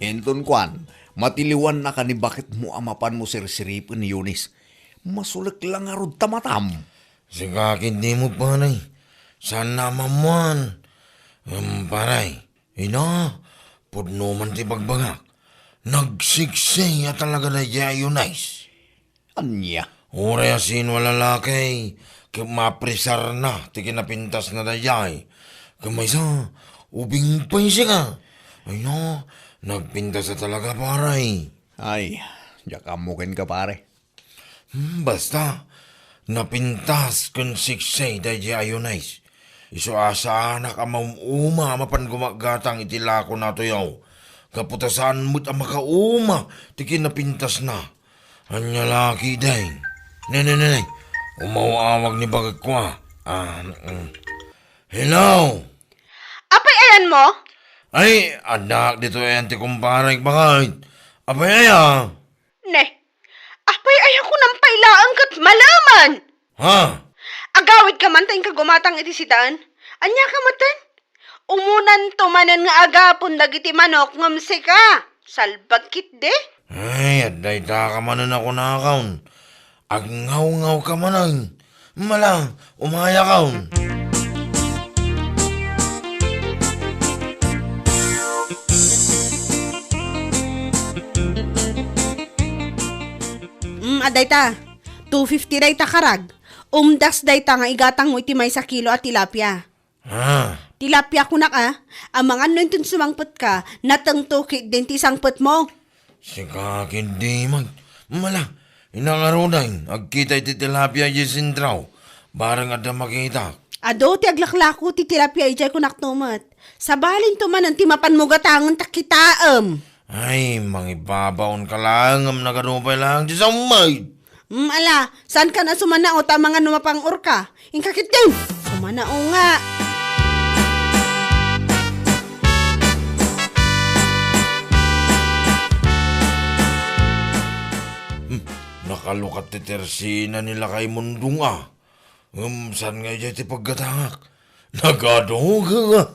Inton kuan, matiliwannaka ni baketmo a mapanmo serseripen ni Eunice. Masulek la ngarud ta matam. Sika ketdi met, pare. Saan a maammoan. Ngem, pare, ina, pudno man ti bagbagak. Nagsiksay a talaga daydiay a Eunice. Ania? Uray a sino a lalaki, ket mapresarna ti kinapintasna daydiay. Ket maysa, ubing pay sika. Ay na, nagpintas a talaga, pare. Ay, diak ammo kenka, pare. Hmm, basta, napintas ken siksay daydiay a Eunice. Isu a saanak a maum-uma a mapan gumagatang iti lakona a tuyo. Gapu ta saan met a makauma ti kinapintasna. Ania la ketdi? Ne, ne, ne, ne. Umaw-awag ni baketko a. Ah, mm. Hello? Apay ayanmo? Ay, addaak ditoy ayan ti kumparek, baket. Apay aya? Ne, apay aya kunam pay laeng ket malaman? Ha? Agawidka man ta inka gumatang iti sidaen. Aniaka metten? Umunanto manen nga agapon dagiti manok ngem sika, salbag ketdi? Ay, adda itaka manen a kunakon. Agngawngawka manen. Mala, umayakon. Mm, adda ita. Two fifty dayta karag. Umdas dayta nga igatangmo iti maysa kilo a tilapia. Ah. Tilapia kunak a, amangan no inton sumangpetka, natengto ketdin ti sangpetmo. Sika ketdi met. Mala, ina ngaruden, agkita iti tilapia idiay sentro. Bareng adda makitak. Adu ti aglaklako ti tilapia idiay kunakto met. Sabalinto manen ti mapanmo gatangen ta kitaem. Ay, mangibabaonka laeng ngem nagadu pay laeng ti sammay. Mm, ala, saankan a sumanao ta amangan no mapang-orka. Inka ketdin! Sumanao nga! Hmm, nakalukat ti tersina ni Lakay Mundong a. Ngem saan nga idiay ti paggatangak? Nagadu nga.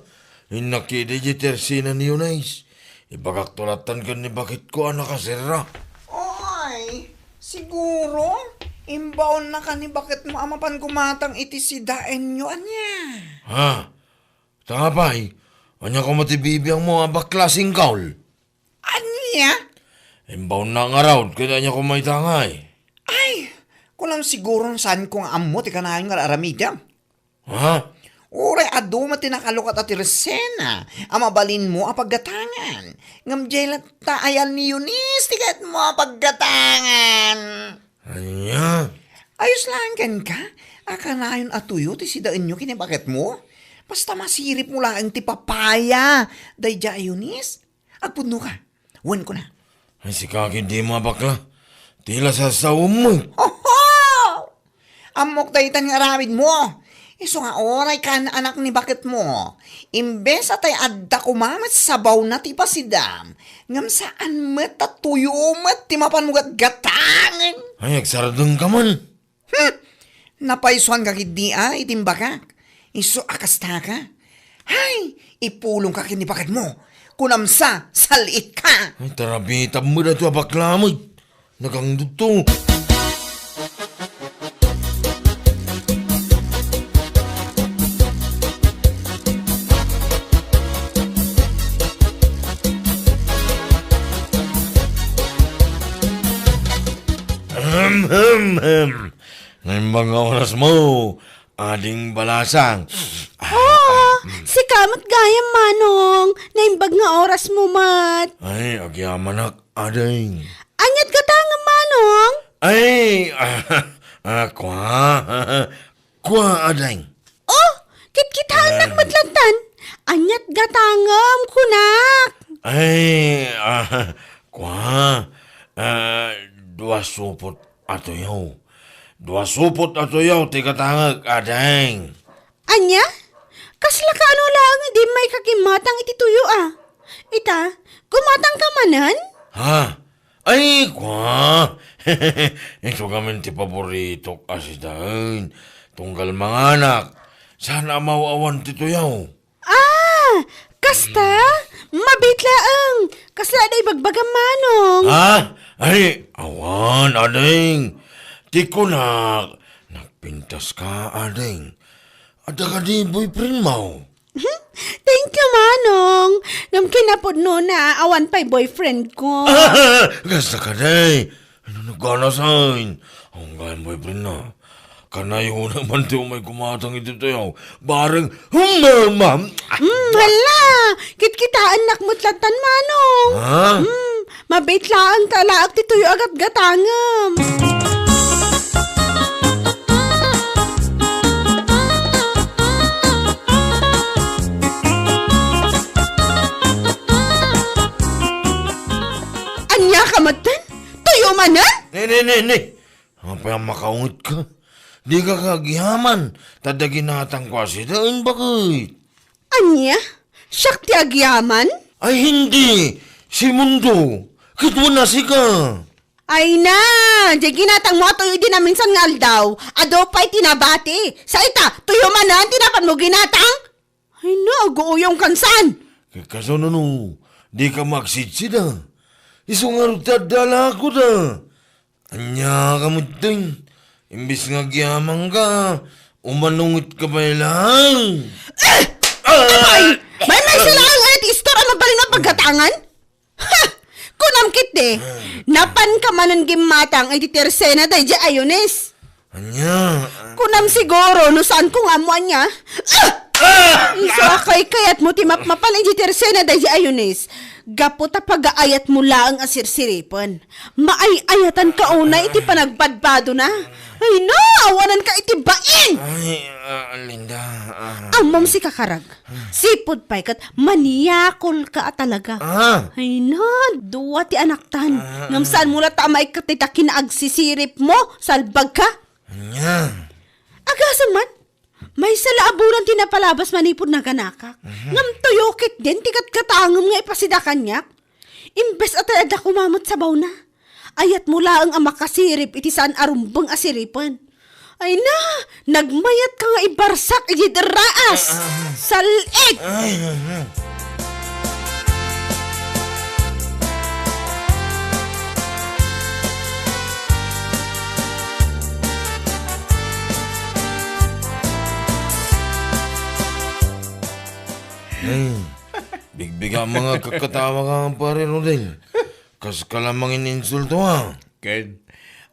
Innak idi idiay tersina ni Eunice. Ibagakto lattan ken ni baketko a nakaserra. Oy, siguro, imbaonnaka ni baketmo a mapan gumatang iti sidaenyo, ania? Ha? Ta apay, ania koma ti bibiangmo a bakla singkaw? Ania? Imbaonna ngarud, ket ania koma ita ngay? Ay, kunam siguron saanko nga ammo ti kanayon nga ar-aramidem. Ha? Uray adu met ti nakalukat a tersina a mabalinmo a paggatangan. Ngem diay latta ayan ni Eunice ti kayatmo a paggatangan. Ania? Ayos laeng kenka, a kanayon a tuyo ti sidaenyo ken ni baketmo. Basta masiripmo laeng ti papaya, daydiay a Eunice. Agpudnoka. Wen kuna. Ay, sika ketdi, a bakla. Ti la sasaom met. Oho! Ammok daytan nga aramidmo. Isu nga uray kaan anak ni baketmo. Imbes a tay adda koma met sabawna ti ipasidam, ngem saan met ta tuyo met ti mapanmo gatgatangen. Ay, agsardengka man. Hmm! Napaysuanka ketdi a iti imbagak. Isu a kastaka. Hay, ipulongka ken ni baketmo. Kunam sa, saliitka. Ay, tarabitam met daytoy a bakla met. Nagangdudto. Ahem, hem, hem. Naimbag nga orasmo, Ading Balasang. Oo, sika met gayam, Manong. Naimbag nga orasmo met. Ay, agyamanak, Ading. Aniat gatangem, Manong? Ay, ah, ah, kua. Kua, Ading. Oh, kitkitaennak met lattan. Aniat gatangem, kunak? Ay, ah, kua. Ah, dua supot a tuyo. Dua supot a tuyo ti gatangek, Ading. Ania? Kasla kaano laeng idi immayka gimmatang iti tuyo a? Ita, gumatangka manen? Ha? Ay, kua! Isu ngamin ti paboritok a sidaen. Tunggal manganak, saan a maaw-awan ti tuyo. Ah, kasta? Mabiit laeng. Kasla adda ibagbagam, Manong. Ha? Ay, awan, Ading. Ti kunak, nagpintaska, Ading. Adda kadi boyfriendmo? Thank you, Manong. Ngem kinapudnona, awan pay boyfriendko. Kasta kadi? Ano naganasan? Ang gayam boyfriendna. Kanayon man ti umay gumatang iti tuyo. Bareng humama. Hmm, hala! Kitkitaennak met lattan, Manong. Ha? Hmm, mabiit laeng ta laak ti tuyo a gatgatangem. Ania ka metten? Tuyo manen? Ne, ne, ne, ne. Apay a makaungetka? Dika agyaman, ta adda ginatangko a sidaen, baket. Ania? Siak ti agyaman? Ay, hindi. Si Mundo. Ket wen a sika. Ay na, diay ginatangmo a tuyo idi naminsan nga aldaw, adu pay ti nabati. Sa ita, tuyo manen ti napanmo ginatang? Ay na, aguuyongkan saan? Ket kasano no, dika agsidsida? Isu ngarud ti adda lakoda. Ania ka metten? Imbes nga agyamanka, umanungetka pay laeng. Eh! Apay! Maymaysa laeng aya ti istor a mabalin a paggatangan? Ha! Kunam ketdi, napanka manen gimmatang iti tersena daydiay Ayunis. Ania? Kunam siguro no saanko nga ammo ania. Ah! Ah! Isu a kaykayatmo ti mapmapan iti tersena daydiay Ayunis. Gapu ta pagaayatmo laeng a sirsiripen. Maay-ayatanka unay iti panagbadbadona. Ay na, awananka iti bain! Ay, ah, Linda, ah. Ammom sika, karag. Sipud pay ket maniakolka a talaga. Ah. Ay na, dua ti anaktan. Ah. Ngem saanmo latta a maikkat dayta kinaagsisiripmo, salbagka. Ania? Agasem man, maysa la a bulan ti napalabas manipud naganakak. Mhm. Ngem tuyo ketdin ti gatgatangem nga ipasida kaniak. Imbes a tay adda koma met sabawna, ayatmo laeng a makasirip iti saan a rumbeng a siripen. Ay na, nagmayatka nga ibarsak idiay raas. Ah, ah. Sal-it! Ay, ah, ah. Ay, bigbiga mga kakatawa ka, pare Rodel. Kas ka la mangininsulto, ha? Ken,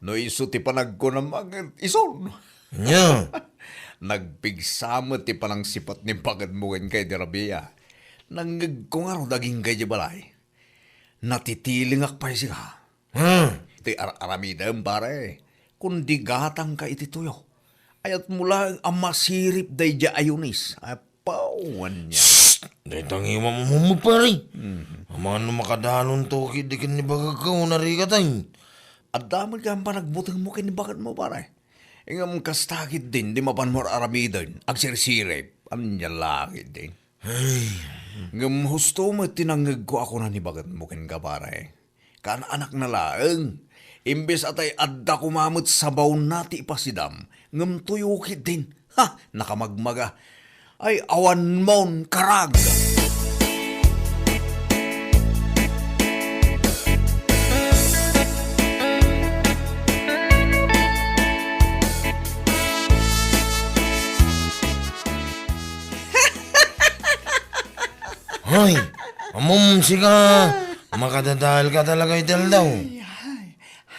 no isu ti panagkunam, ket isun. Ania? Nagpigsa met ti panangsipat ni baketmo kenka idi rabii. Nangngegko ngarud agingga idiay balay. Natitilingak pay sika. Hmm. Ti ar-aramidem, pare. Kundi gatangka iti tuyo. Ayatmo laeng a masirip daydiay Ayunis. Apaw, ania. Shh! Dayta ngiwam mo, pare. Mhm. Amangan no makadalonto ketdi ken ni baketko, narikatay. Adda met nga panagbutengmo ken ni baketmo, pare. Ngem kasta ketdin, di mapanmo ar-aramiden, agsirsirip. Ania la ketdin? Ay. Ngem husto met ti nangngegko a kuna ni baketmo kenka, pare. Kaan-anakna laeng. Imbes a tay adda koma met sabawna ti ipasidam, ngem tuyo ketdin. Ha! Nakamagmaga. Ay, awan mon karag! Hoy, ammom sika, makadadael ka talaga iti aldaw. Ay, ay.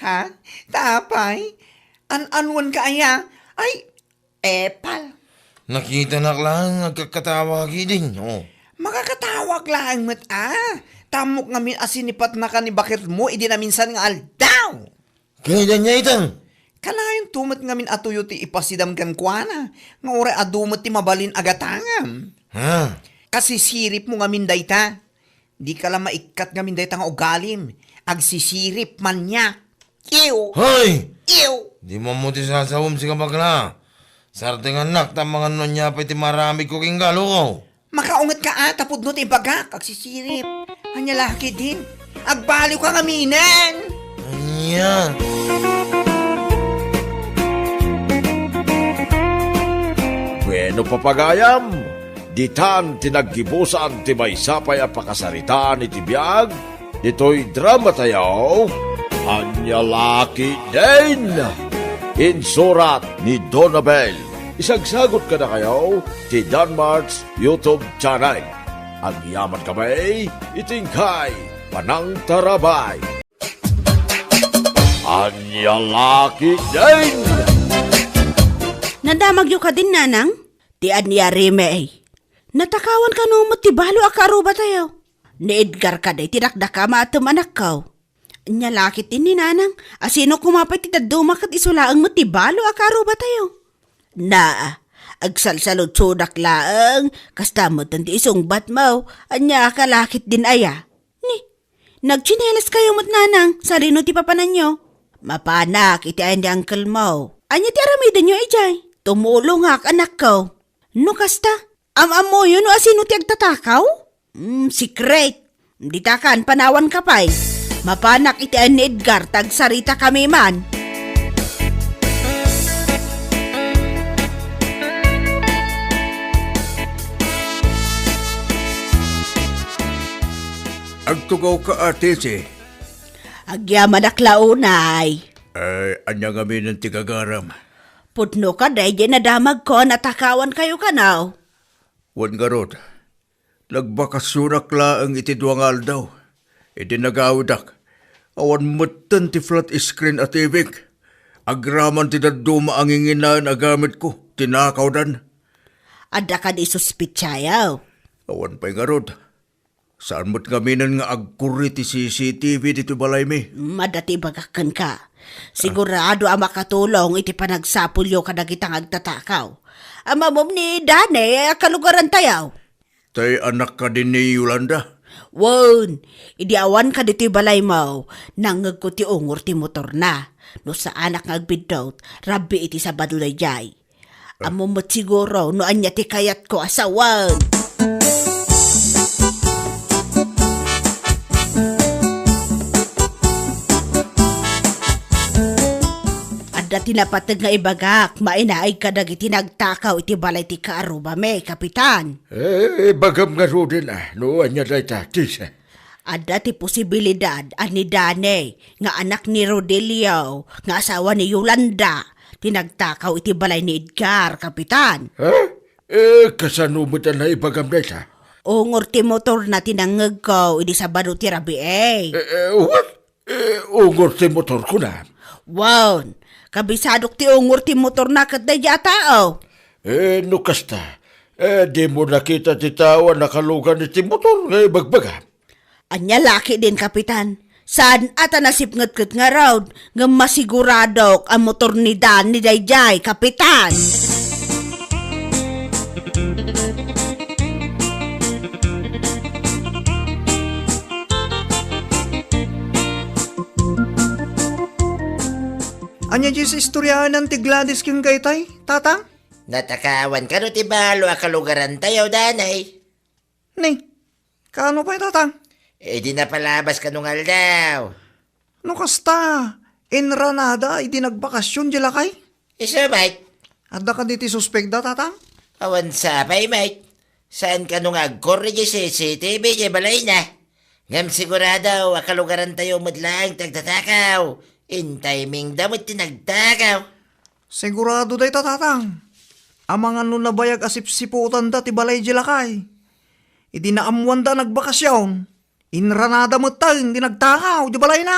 Ha? Tapay? An-anuen ka aya? Ay, epal. Nakitanak laeng agkakkatawa ketdin, oh. Makakatawak laeng met, a. Tammok ngamin a sinipatnaka ni baketmo idi naminsan nga aldaw. Ket ania ita? Kanayon to met ngamin a tuyo ti ipasidam kenkuana, nga uray adu met ti mabalin a gatangam. Ha? Kasisiripmo ngamin dayta. Dika la maikkat ngamin dayta nga ugalim. Agsisirip, maniak. Ew! Hoy! Ew! Dimo ammo ti sasawem, sika bakla. Sardengannak, ta amangan no ania pay ti maaramidko kenka, loko. Makaunget ka, a, ta pudno ti ibagak, agsisirip. Ania la ketdin? Agbaliw ka ngaminen! Ania? Bueno, papagayam, ditan ti naggibusan ti maysa pay a pakasaritaan iti biag ditoy dramatayo, Ania la ketdin? Insurat ni Donabel. Isagsagot kadakayo ti Danmart's YouTube channel. Agyaman kami iti inkay panangtarabay. Ania la ketdin? Nadamagyo kadin, nanang? Ti ania, Rime? Natakawan kano met ti balo a kaarubatayo? Ni Edgar kadi ti dakdakam a atem, anakko. Ania la ketdin ni nanang, a sino koma pay ti dadduma ket isu laeng met ti balo a kaarubatayo? Naa, agsalsaludsodak laeng, kasta met ti isungbatmo, ania ka la ketdin aya? Ni, nagtsinelas kayo met, nanang, sadino ti papananyo? Mapanak iti ayan ni uncle mo. Ania ti aramidenyo idiay? Tumulongak, anakko. No kasta, am-ammoyo no asino ti agtatakaw? Mm, secret. Ditakan, panawan ka pay. Mapanak iti ayan ni Edgar, ta agsarita kami man. Agtugaw ka, Ate Si. Agyamanak la unay. Ay, ania ngamin ti gagaram? Pudno ka, daydi nadamagko a natakawan kayo kano? Wen ngarud, nagbakasionak laeng iti dua nga aldaw. Idi nagawidak, awan metten ti flat screen a T V-k. Agraman ti dadduma a nginginaen a gamitko, tinakawdan. Adda kadi suspitsayo? Awan pay ngarud. Saan met ngaminen nga agkurri ti C C T V ditoy balaymi? Mm, adda ti ibagak kenka. Sigurado a makatulong iti panagsapulyo kadagita nga agtatakaw. Ammom ni Dane a kalugarantayo? Tay anak kadi ni Yolanda? Wen, idi awan ka ditoy balaymo, nangngegko ti ungor ti motorna. No saanak nga agbiddut, rabbi iti Sabado daydiay. Ammom met siguro no ania ti kayatko a sawen. Adda ti napateg nga ibagak, mainaig kadagiti nagtakaw iti balay ti kaarrubami, Kapitan. Eh, ibagam ngaruden, a, no ania dayta, Tisa. Adda ti posibilidad a ni Dane nga anak ni Rodelio nga asawa ni Yolanda ti nagtakaw iti balay ni Edgar, Kapitan. Ha? Eh, kasano met a naibagam dayta? Ungor ti motorna ti nangngegko idi Sabado ti rabii. Eh, eh, what? Eh, ungor ti motor, kunam? Wen, kabisadok ti ungor ti motorna ket daydi a tao. Eh, no kasta, eh, dimo nakita ti tao a nakalugan iti motor nga ibagbagam? Ania la ketdin, Kapitan? Saan a ta nasipngetket ngarud, ngem masiguradok a motor ni Dane daydiay, Kapitan. Ania diay istoryaenna ti Gladys ken Gaytay, Tatang? Natakawan kano ti balo a kalugarantayo, Danay? Ni, kaano pay, Tatang? Idi napalabas kano nga aldaw. No kasta, inranada idi nagbakasyon diay lakay? Isu met. Adda kadi ti suspekda, Tatang? Awan sapay met. Saan kano nga agkorre diay C C T V diay balayna? Ngem sigurado a kalugarantayo met laeng ti agtatakaw. Intimingda met ti nagtakaw. Sigurado dayta, Tatang. Amangan no nabayag a sipsiputanda ti balay diay lakay. Idi naammoanda a nagbakasyon, inranada metten ti nagtakaw diay balayna.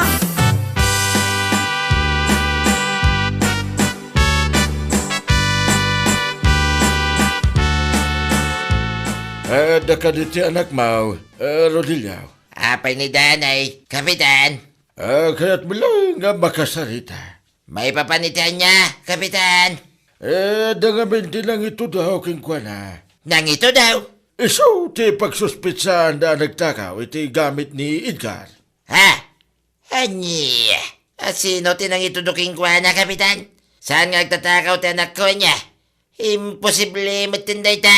Adda kadi ti anakmo, eh, Rodelio? Apay ni Danay, Kapitan? Ah, kayatmo laeng nga makasarita. Maipapan iti ania, Kapitan? Eh, adda ngamin ti nangitudo kenkuana. Nangitudo? Isu ti pagsuspetsaanda a nagtakaw iti gamit ni Edgar. Ha? Ania? A sino ti nangitudo kenkuana, Kapitan? Saan nga agtatakaw ti anakko, ania? Imposible metten dayta.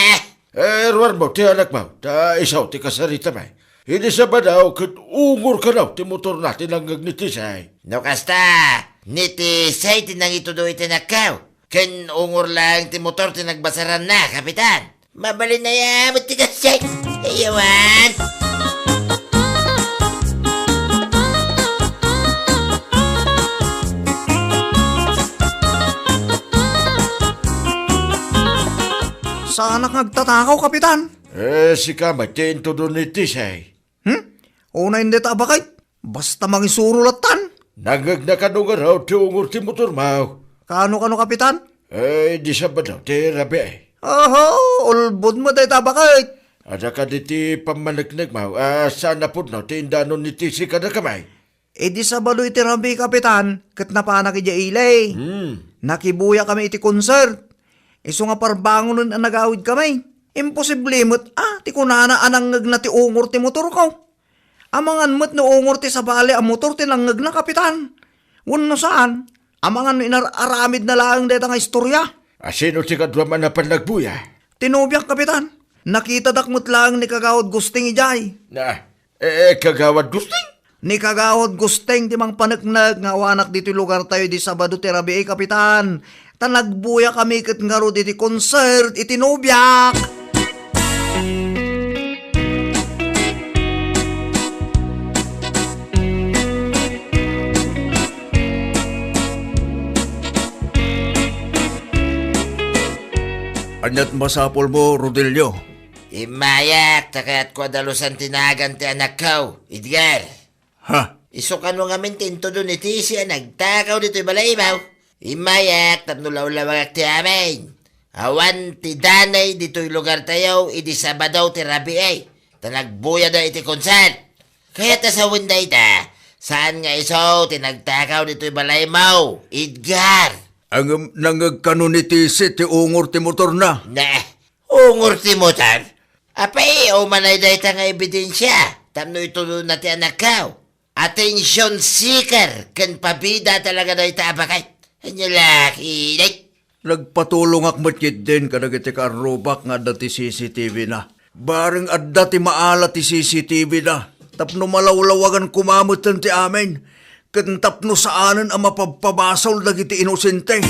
Eh, ruarmo ti anakmo, ta isu ti kasaritami. Idi Sabado, ket ungor kano ti motorna ti nangngeg ni Tisay. No kasta, ni Tisay ti nangitudo iti anakko. Ken ungor laeng ti motor ti nagbasaranna, Kapitan. Mabalin aya met ti kasta. Ayawan. Saanak nga agtatakaw, Kapitan? Eh, sika met ti intudo ni Tisay. Hmm? Unay dayta a baket. Basta mangisuro lattan. Nangngegna kano ngarud ti ungor ti motormo? Kaano, kaano, Kapitan? Eh, idi Sabado ti rabii. Oho, ulbod met dayta a baket. Adda kadi ti pammaneknekmo a saan a pudno ti indanon ni Tisay kadakami? Idi Sabado iti rabii, Kapitan, ket napanak idiay ili. Hmm. Nakibuyakami iti concert. Isu nga parbangonen a nagawidkami. Imposible met a ti kunana a nangngegna ti ungor ti motorko. Amangan met no ungor ti sabali a motor ti nangngegna, Kapitan. Wenno saan, amangan no inar-aramidna laeng dayta nga istorya. A sino ti kaduam a napan nagbuya? Ti nobiak, Kapitan. Nakitadak met laeng ni Kagawad Gusting idiay. Na, eh, Kagawad Gusting? Ni Kagawad Gusting ti mangpaneknek nga awanak ditoy lugartayo idi Sabado ti rabii, Kapitan. Ta nagbuyakami ket ngarud iti concert iti nobiak. Ania't masapulmo, Rodelio? Immayak, ta kayatko a dalusan ti nagan ti anakko, Edgar. Ha? Isu kano ngamin ti intudo ni Tisay a nagtakaw ditoy balaymo? Immayak tapno lawlawagak ti amin. Awan ti danay ditoy lugartayo idi Sabado ti rabii, ta nagbuyada iti concert. Kayat a sawen dayta, saan nga isu ti nagtakaw ditoy balaymo, Edgar? Ngem nangngeg kano ni Tisay ti ungor ti motorna? Ne, ungor ti motor? Apay, umanay dayta nga ebidensia tapno itudona ti anakko. Attention seeker ken pabida talaga dayta a baket. Ania la ketdin? Nagpatulongak met ketdin kadagiti kaarrubak nga adda ti C C T V na. Bareng adda ti maala ti C C T V na tapno malawlawagan koma metten ti amin, ken tapno saanen a mapabpabasol dagiti inosente.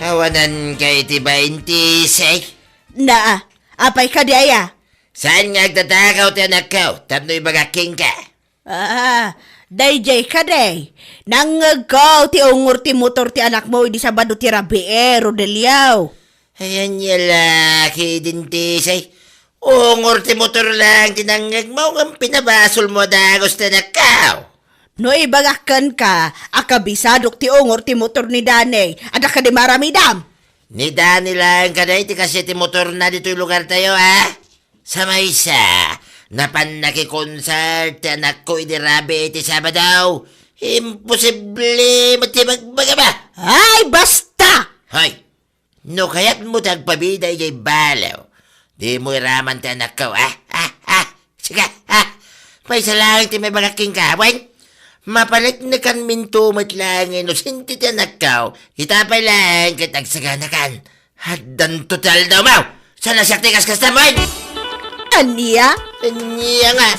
Awananka iti baintis, eh. Na, apay kadi aya? Saan nga agtatakaw ti anakko tapno ibagak kenka? Ah, daydiay kadi. Nangngegko ti ungor ti motor ti anakmo idi Sabado ti rabii, Rodelio. Ay, ania la ketdin, Tisay? Ungor ti motor laeng ti nangngegmo ngem pinabasolmo a dagus ti anakko. No ibagak kenka a kabisadok ti ungor ti motor ni Danny, adda kadi maaramidam? Ni Danny laeng kadi ti kaasi ti motorna ditoy lugartayo, a? Sa maysa, napan nakikonsert ti anakko idi rabii iti Sabado. Imposible met ti ibagbagam, a? Ay, basta! Hoy, No kayatmo ti agpabida idiay balo, dimo iraman ti anakko, ah, ah, ah, sika, ah. Maysa laeng ti maibagak kenka, wen? Mapaneknekanminto met laeng nga inosente ti anakko, ita pay laeng ket agsaganakan. Addanto ti aldawmo! Saan a siak ti kaskastam, wen? Ania? Ania nga?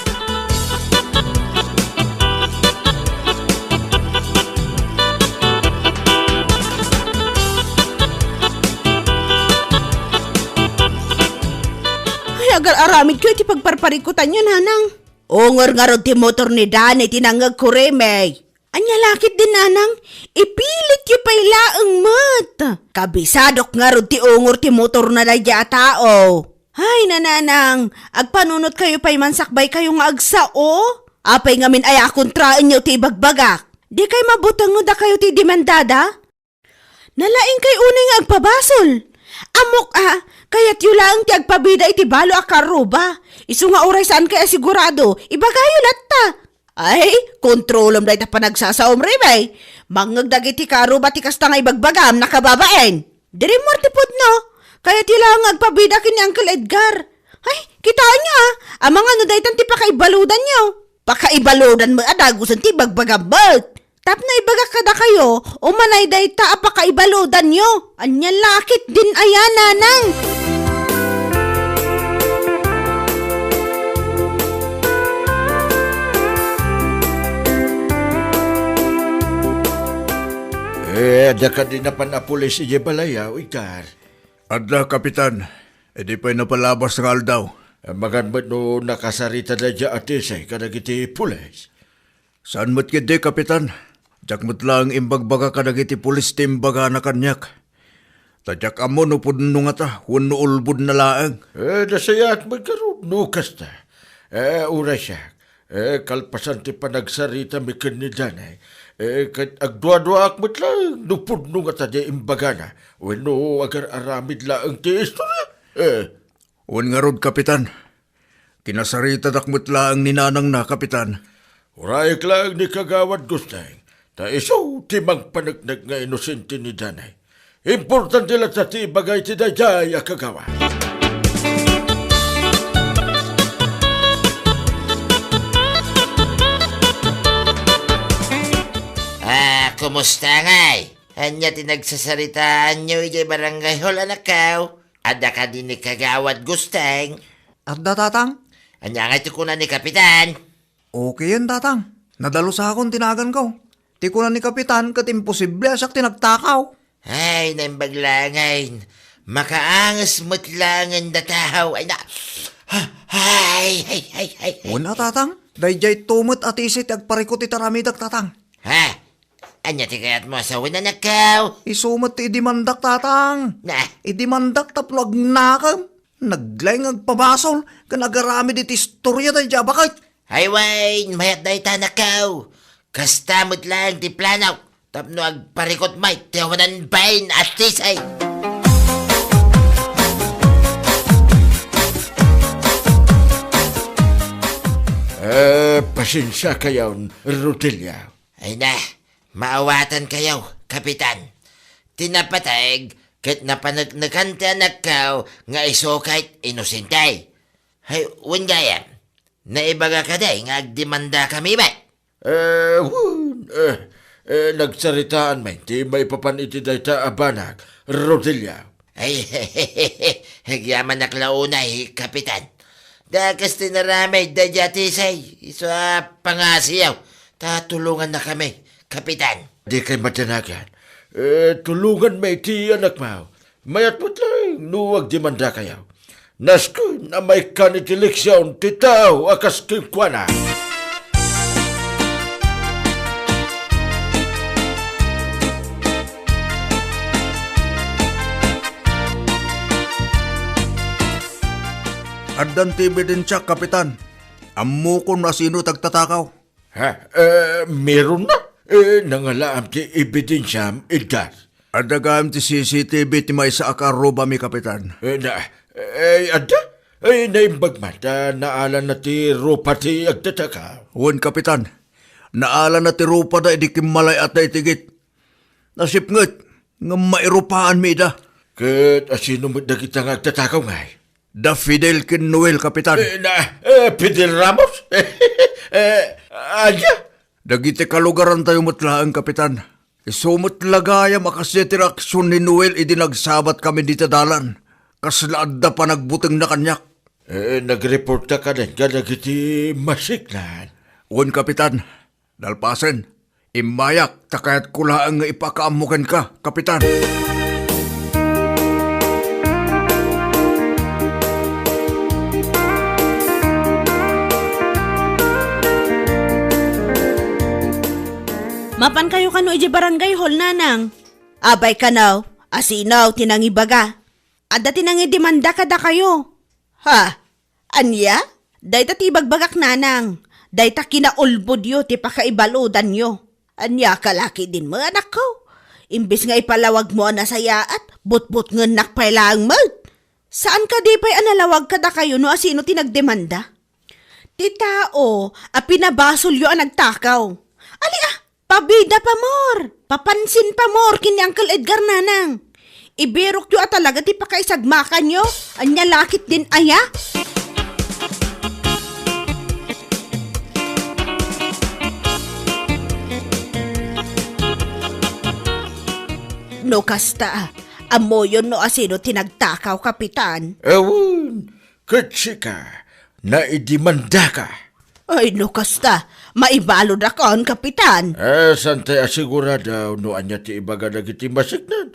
Ay, agar-aramidko iti pagparparikutanyo, nanang. Ungor ngarud ti motor ni Danny ti nangngegko, Remey. Ania la ketdin, nanang? Ipilityo pay laeng met. Kabisadok ngarud ti ungor ti motorna daydiay a tao. Ay, nanang, agpanunotkayo pay man sakbaykayo nga agsao. Apay ngamin aya a kontraenyo ti ibagbagak? Dikay mabuteng no dakayo ti demandada? Nalaingkay unay nga agpabasol. Ammok a, kayatyo laeng ti agpabida iti balo a karruba. Isu nga uray saankay a sigurado, ibagayo latta. Ay, kontrolem dayta panagsasaom, Remey. Mangngeg dagiti karruba ti kasta nga ibagbagam, nakababain. Diri muar ti pudno. Kayatyo laeng nga agpabida ken ni Uncle Edgar. Ay, kitaenyo a, amangan no daytan ti pakaibaludanyo. Pakaibaludan met a dagusen ti ibagbagam met. Tapno ibagak kadakayo, umanay dayta a pakaibaludanyo. Ania la ketdin aya, nanang? Eh, adda kadi napan a pulis idiay balay, ah, Edgar? Adda, Kapitan. Idi pay napalabas nga aldaw. Amangan met no nakasarita daydiay a Tisay kadagiti pulis. Saan met ketdi, Kapitan. Diak met laeng imbagbaga kadagiti pulis ti imbagana kaniak. Ta diak ammo no pudno ngata wenno ulbodna laeng. Eh, nasayaat met ngarud no kasta. Eh, uray siak. Eh, kalpasan ti panagsaritami ken ni Danny, eh, ket agduaduaak met laeng no pudno ngata ti imbagana wenno agar-aramid laeng ti istoria. Eh. Wen ngarud, Kapitan. Kinasaritadak met laeng ni nanangna, Kapitan. Urayek laeng ni Kagawad Gusteng, ta isu ti mangpaneknek nga inosente ni Danny. Importante latta ti ibaga iti daydiay a kagawad. Ah, kumusta ngay? Ania ti nagsasaritaanyo idiay barangay hall, anakko? Adda kadi ni Kagawad Gusteng? Adda, Tatang. Ania ngay ti kuna ni Kapitan? Okayen, Tatang. Nadalusakon ti naganko. Ti kuna ni Kapitan ket imposible a siak ti nagtakaw. Ay, naimbag laengen. Makaanges met laengen dataw. Ay, na. Ay, ay, ay, ay, ay. Wen a, Tatang. Daydiay to met a Tisay ti agparikut iti aramidek, Tatang. Ha? Ania ti kayatmo a sawen, anakko? Isu met ti idimandak, Tatang. Na? Idimandak tapno agnakem. Naglaing agpabasol ken agaramid iti istoria daydiay a baket. Ay wen, mayat dayta, anakko. Kasta met laeng ti planok tapno agparikut met ti awanan bain a Tisay. Eh, pasensiakayon, Rodelia. Ay na, maawatankayo, Kapitan. Ti napateg ket napaneknekan ti anakko nga isu ket inosente. Hay, wen gayam, naibaga kadi nga agdemandakami met? Eh, wen, eh, eh, nagsaritaan met ti maipapan iti dayta a banag, Rodelia. Ay, agyamanak la unay, Kapitan. Dakes ti inaramid daydiay a Tisay, isu a pangasiyo, ta tulongannakami, Kapitan. Dikay madanagan. Eh, tulonganmi ti anakmo. Mayat met laeng no agdemandakayo. Nasken a maikkan iti eleksion ti tao a kas kenkuana. Addan ti ebidensiak, Kapitan. Ammokon no asino ti agtatakaw. Ha? Eh, meronna? Eh, nangalaam ti ebidensiam, Edgar? Adda gayam ti C C T V ti maysa a karrubami, Kapitan. Eh, na, eh, adda? Eh, naimbag man ta naalana ti rupa ti agtatakaw. Wen, Kapitan. Naalana ti rupada idi kimmalay-atda iti gate. Nasipnget, ngem mairupaanmi ida. Ket asino met dagita nga agtatakaw ngay? Da Fidel ken Noel, Kapitan. Eh, na, eh, Fidel Ramos? Eh, ania? Dagiti kalugarantayo met laeng, Kapitan. Isu met la gayam a kas ti reaksion ni Noel idi nagsabat kami dita dalan. Kasla adda panagbutengna kaniak. Eh, nagreportka kadi kadagiti masiknan? Wen, Kapitan. Nalpasen, immayak ta kayatko laeng nga ipakaammo kenka, Kapitan. Mapankayo kano idiay barangay hall, Nanang? Abay kano, asino ti nangibaga? Adda ti nangidemanda kadakayo. Ha? Ania? Dayta ti ibagbagak, Nanang. Dayta kinaulbodyo ti pakaibaludanyo. Ania ka la ketdin met, anakko? Imbes nga ipalawagmo a nasayaat, butbutngennak pay laeng met. Saan kadi pay a nalawag kadakayo no asino ti nagdemanda? Ti tao a pinabasolyo a nagtakaw. Ali a, pabida pamor, papansin pamor ken ni Uncle Edgar, Nanang. Ibirokyo a talaga ti pakaisagmakanyo. Ania la ketdin aya? No kasta, ammoyon no asino ti nagtakaw, Kapitan? Awan, ket sika, naidemandaka. Ay, no kasta, maibaludakon, Kapitan. Eh, saan ti asigurado no ania ti ibaga dagiti masiknan?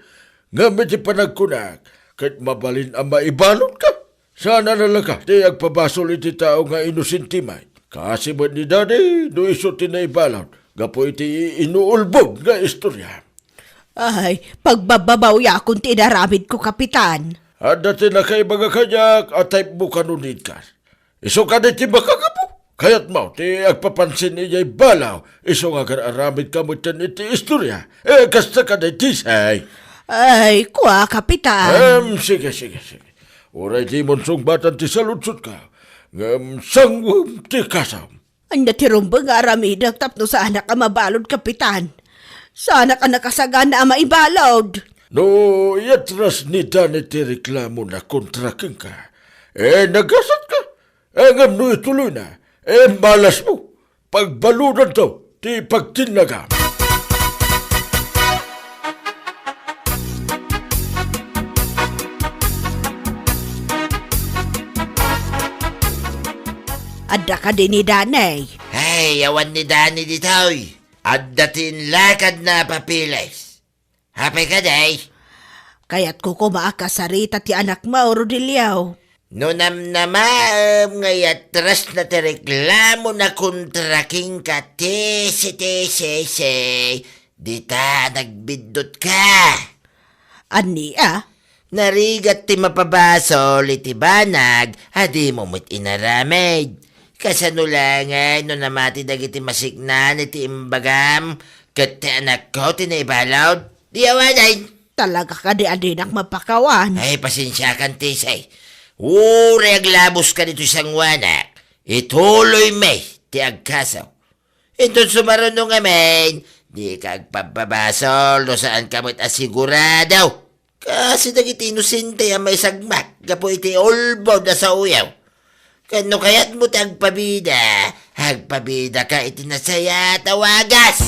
Ngem iti panagkunak, ket mabalin a maibaludka. Saan a nalaka ti agpabasol iti tao nga inosente met. Kaasi met ni Dani, no isu ti naibalud, gapu iti inuulbod nga istorya. Ay, pagbababawayakon ti inaramidko, Kapitan. Adda ti nakaibaga kaniak a type mo kano ni Edgar. Isu kadi ti makagapu. Kayatmo ti agpapansin idiay balaw, isu nga agar-aramidka metten iti istorya. Eh, kasta kadi ti say. Ay, kua, Kapitan. Em, sige, sige, sige. Uray dimon sungbatan ti saludsodka, ngem sanguem ti kasam. Ania ti rumbeng nga aramidek tapno saanak a mabalud, Kapitan? Saanak a nakasagana a maibalud. No iatras ni Dani ti reklamona kontra kenka, eh, nagasatka. Eh, ngem no ituloyna, eh, malasmo. Pagbaludanto ti pagtinnagam. Adda kadi ni Danay? Ay, awan ni Dani ditoy. Adda ti inlakadna a papeles. Apay kadi? Kayatko koma a kasarita ti anakmo, Rodelio. No namnamaem nga iatras na ti reklamo na kontra kenka, tisi, tisi, si, dita nagbiddutka. Ania? Narigat ti mapabasol iti banag a dimo met inaramid. Kasano la ngay no namati dagiti masiknan iti imbagam ket ti anakko ti naibalud? Di awanen. Talaga kadi a dinak mapakawan? Ay, pasensiakan, Tisay. Uray aglaboska ditoy sanguanak, ituloymi ti agkaso. Inton sumaruno ngamin, dika agpabbabasol no saanka met a sigurado. Kaasi dagiti inosente a maisagmak gapu iti ulbod a saoyo. Ken no kayatmo ti agpabida, agpabidaka iti nasayaat a wagas.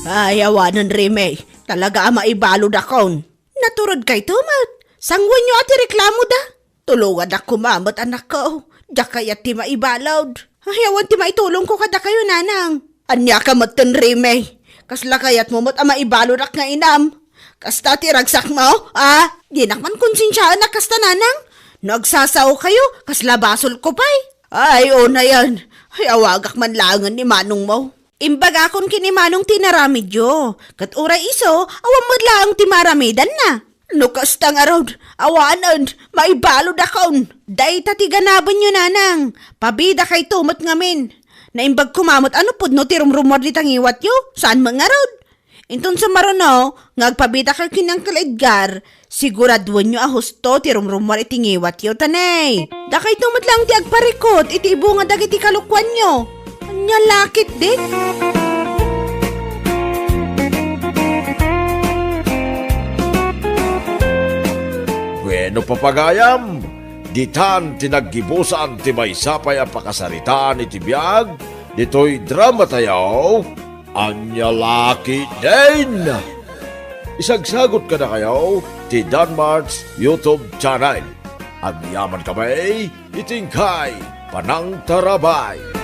Ay, awanen, Reme. Talaga a maibaludakon. Naturedkayto met. Sanguenyo a ti reklamoda. Tulongadak koma met, anakko. Diak kayat ti maibalud. Ay, awan ti maitulongko kadakayo, Nanang. Ania ka metten, Reme? Kasla kayatmo met a maibaludak nga inam? Kasta ti ragsakmo, a? Dinak man konsensiaen a kasta, Nanang. No agsasaokayo, kasla basolko pay. Ay, unayen. Ay, awagak man laengen ni manongmo. Imbagakon ken ni Manong ti inaramidyo, ket uray isu, awan met laeng ti maaramidanna. No kasta ngarud, awanen, maibaludakon. Dayta ti ganabenyo, Nanang. Pabidakayto met ngamin. Naimbag koma met a no pudno ti rumrumuar dita ngiwatyo, saan met ngarud? Inton sumaruno nga agpabitayo ken ni Uncle Edgar, siguraduenyo a husto ti rumrumuar iti ngiwatyo, ta ne, dakayto met laeng ti agparikut iti ibunga dagiti kalokuanyo. Ania la ketdi? Bueno, papagayam, ditan ti naggibusan ti maysa pay a pakasaritaan iti biag ditoy dramatayo. Ania la ketdin? Isagsagot kadakayo ti Danmart's YouTube channel. Agyamankami iti inkay panangtarabay.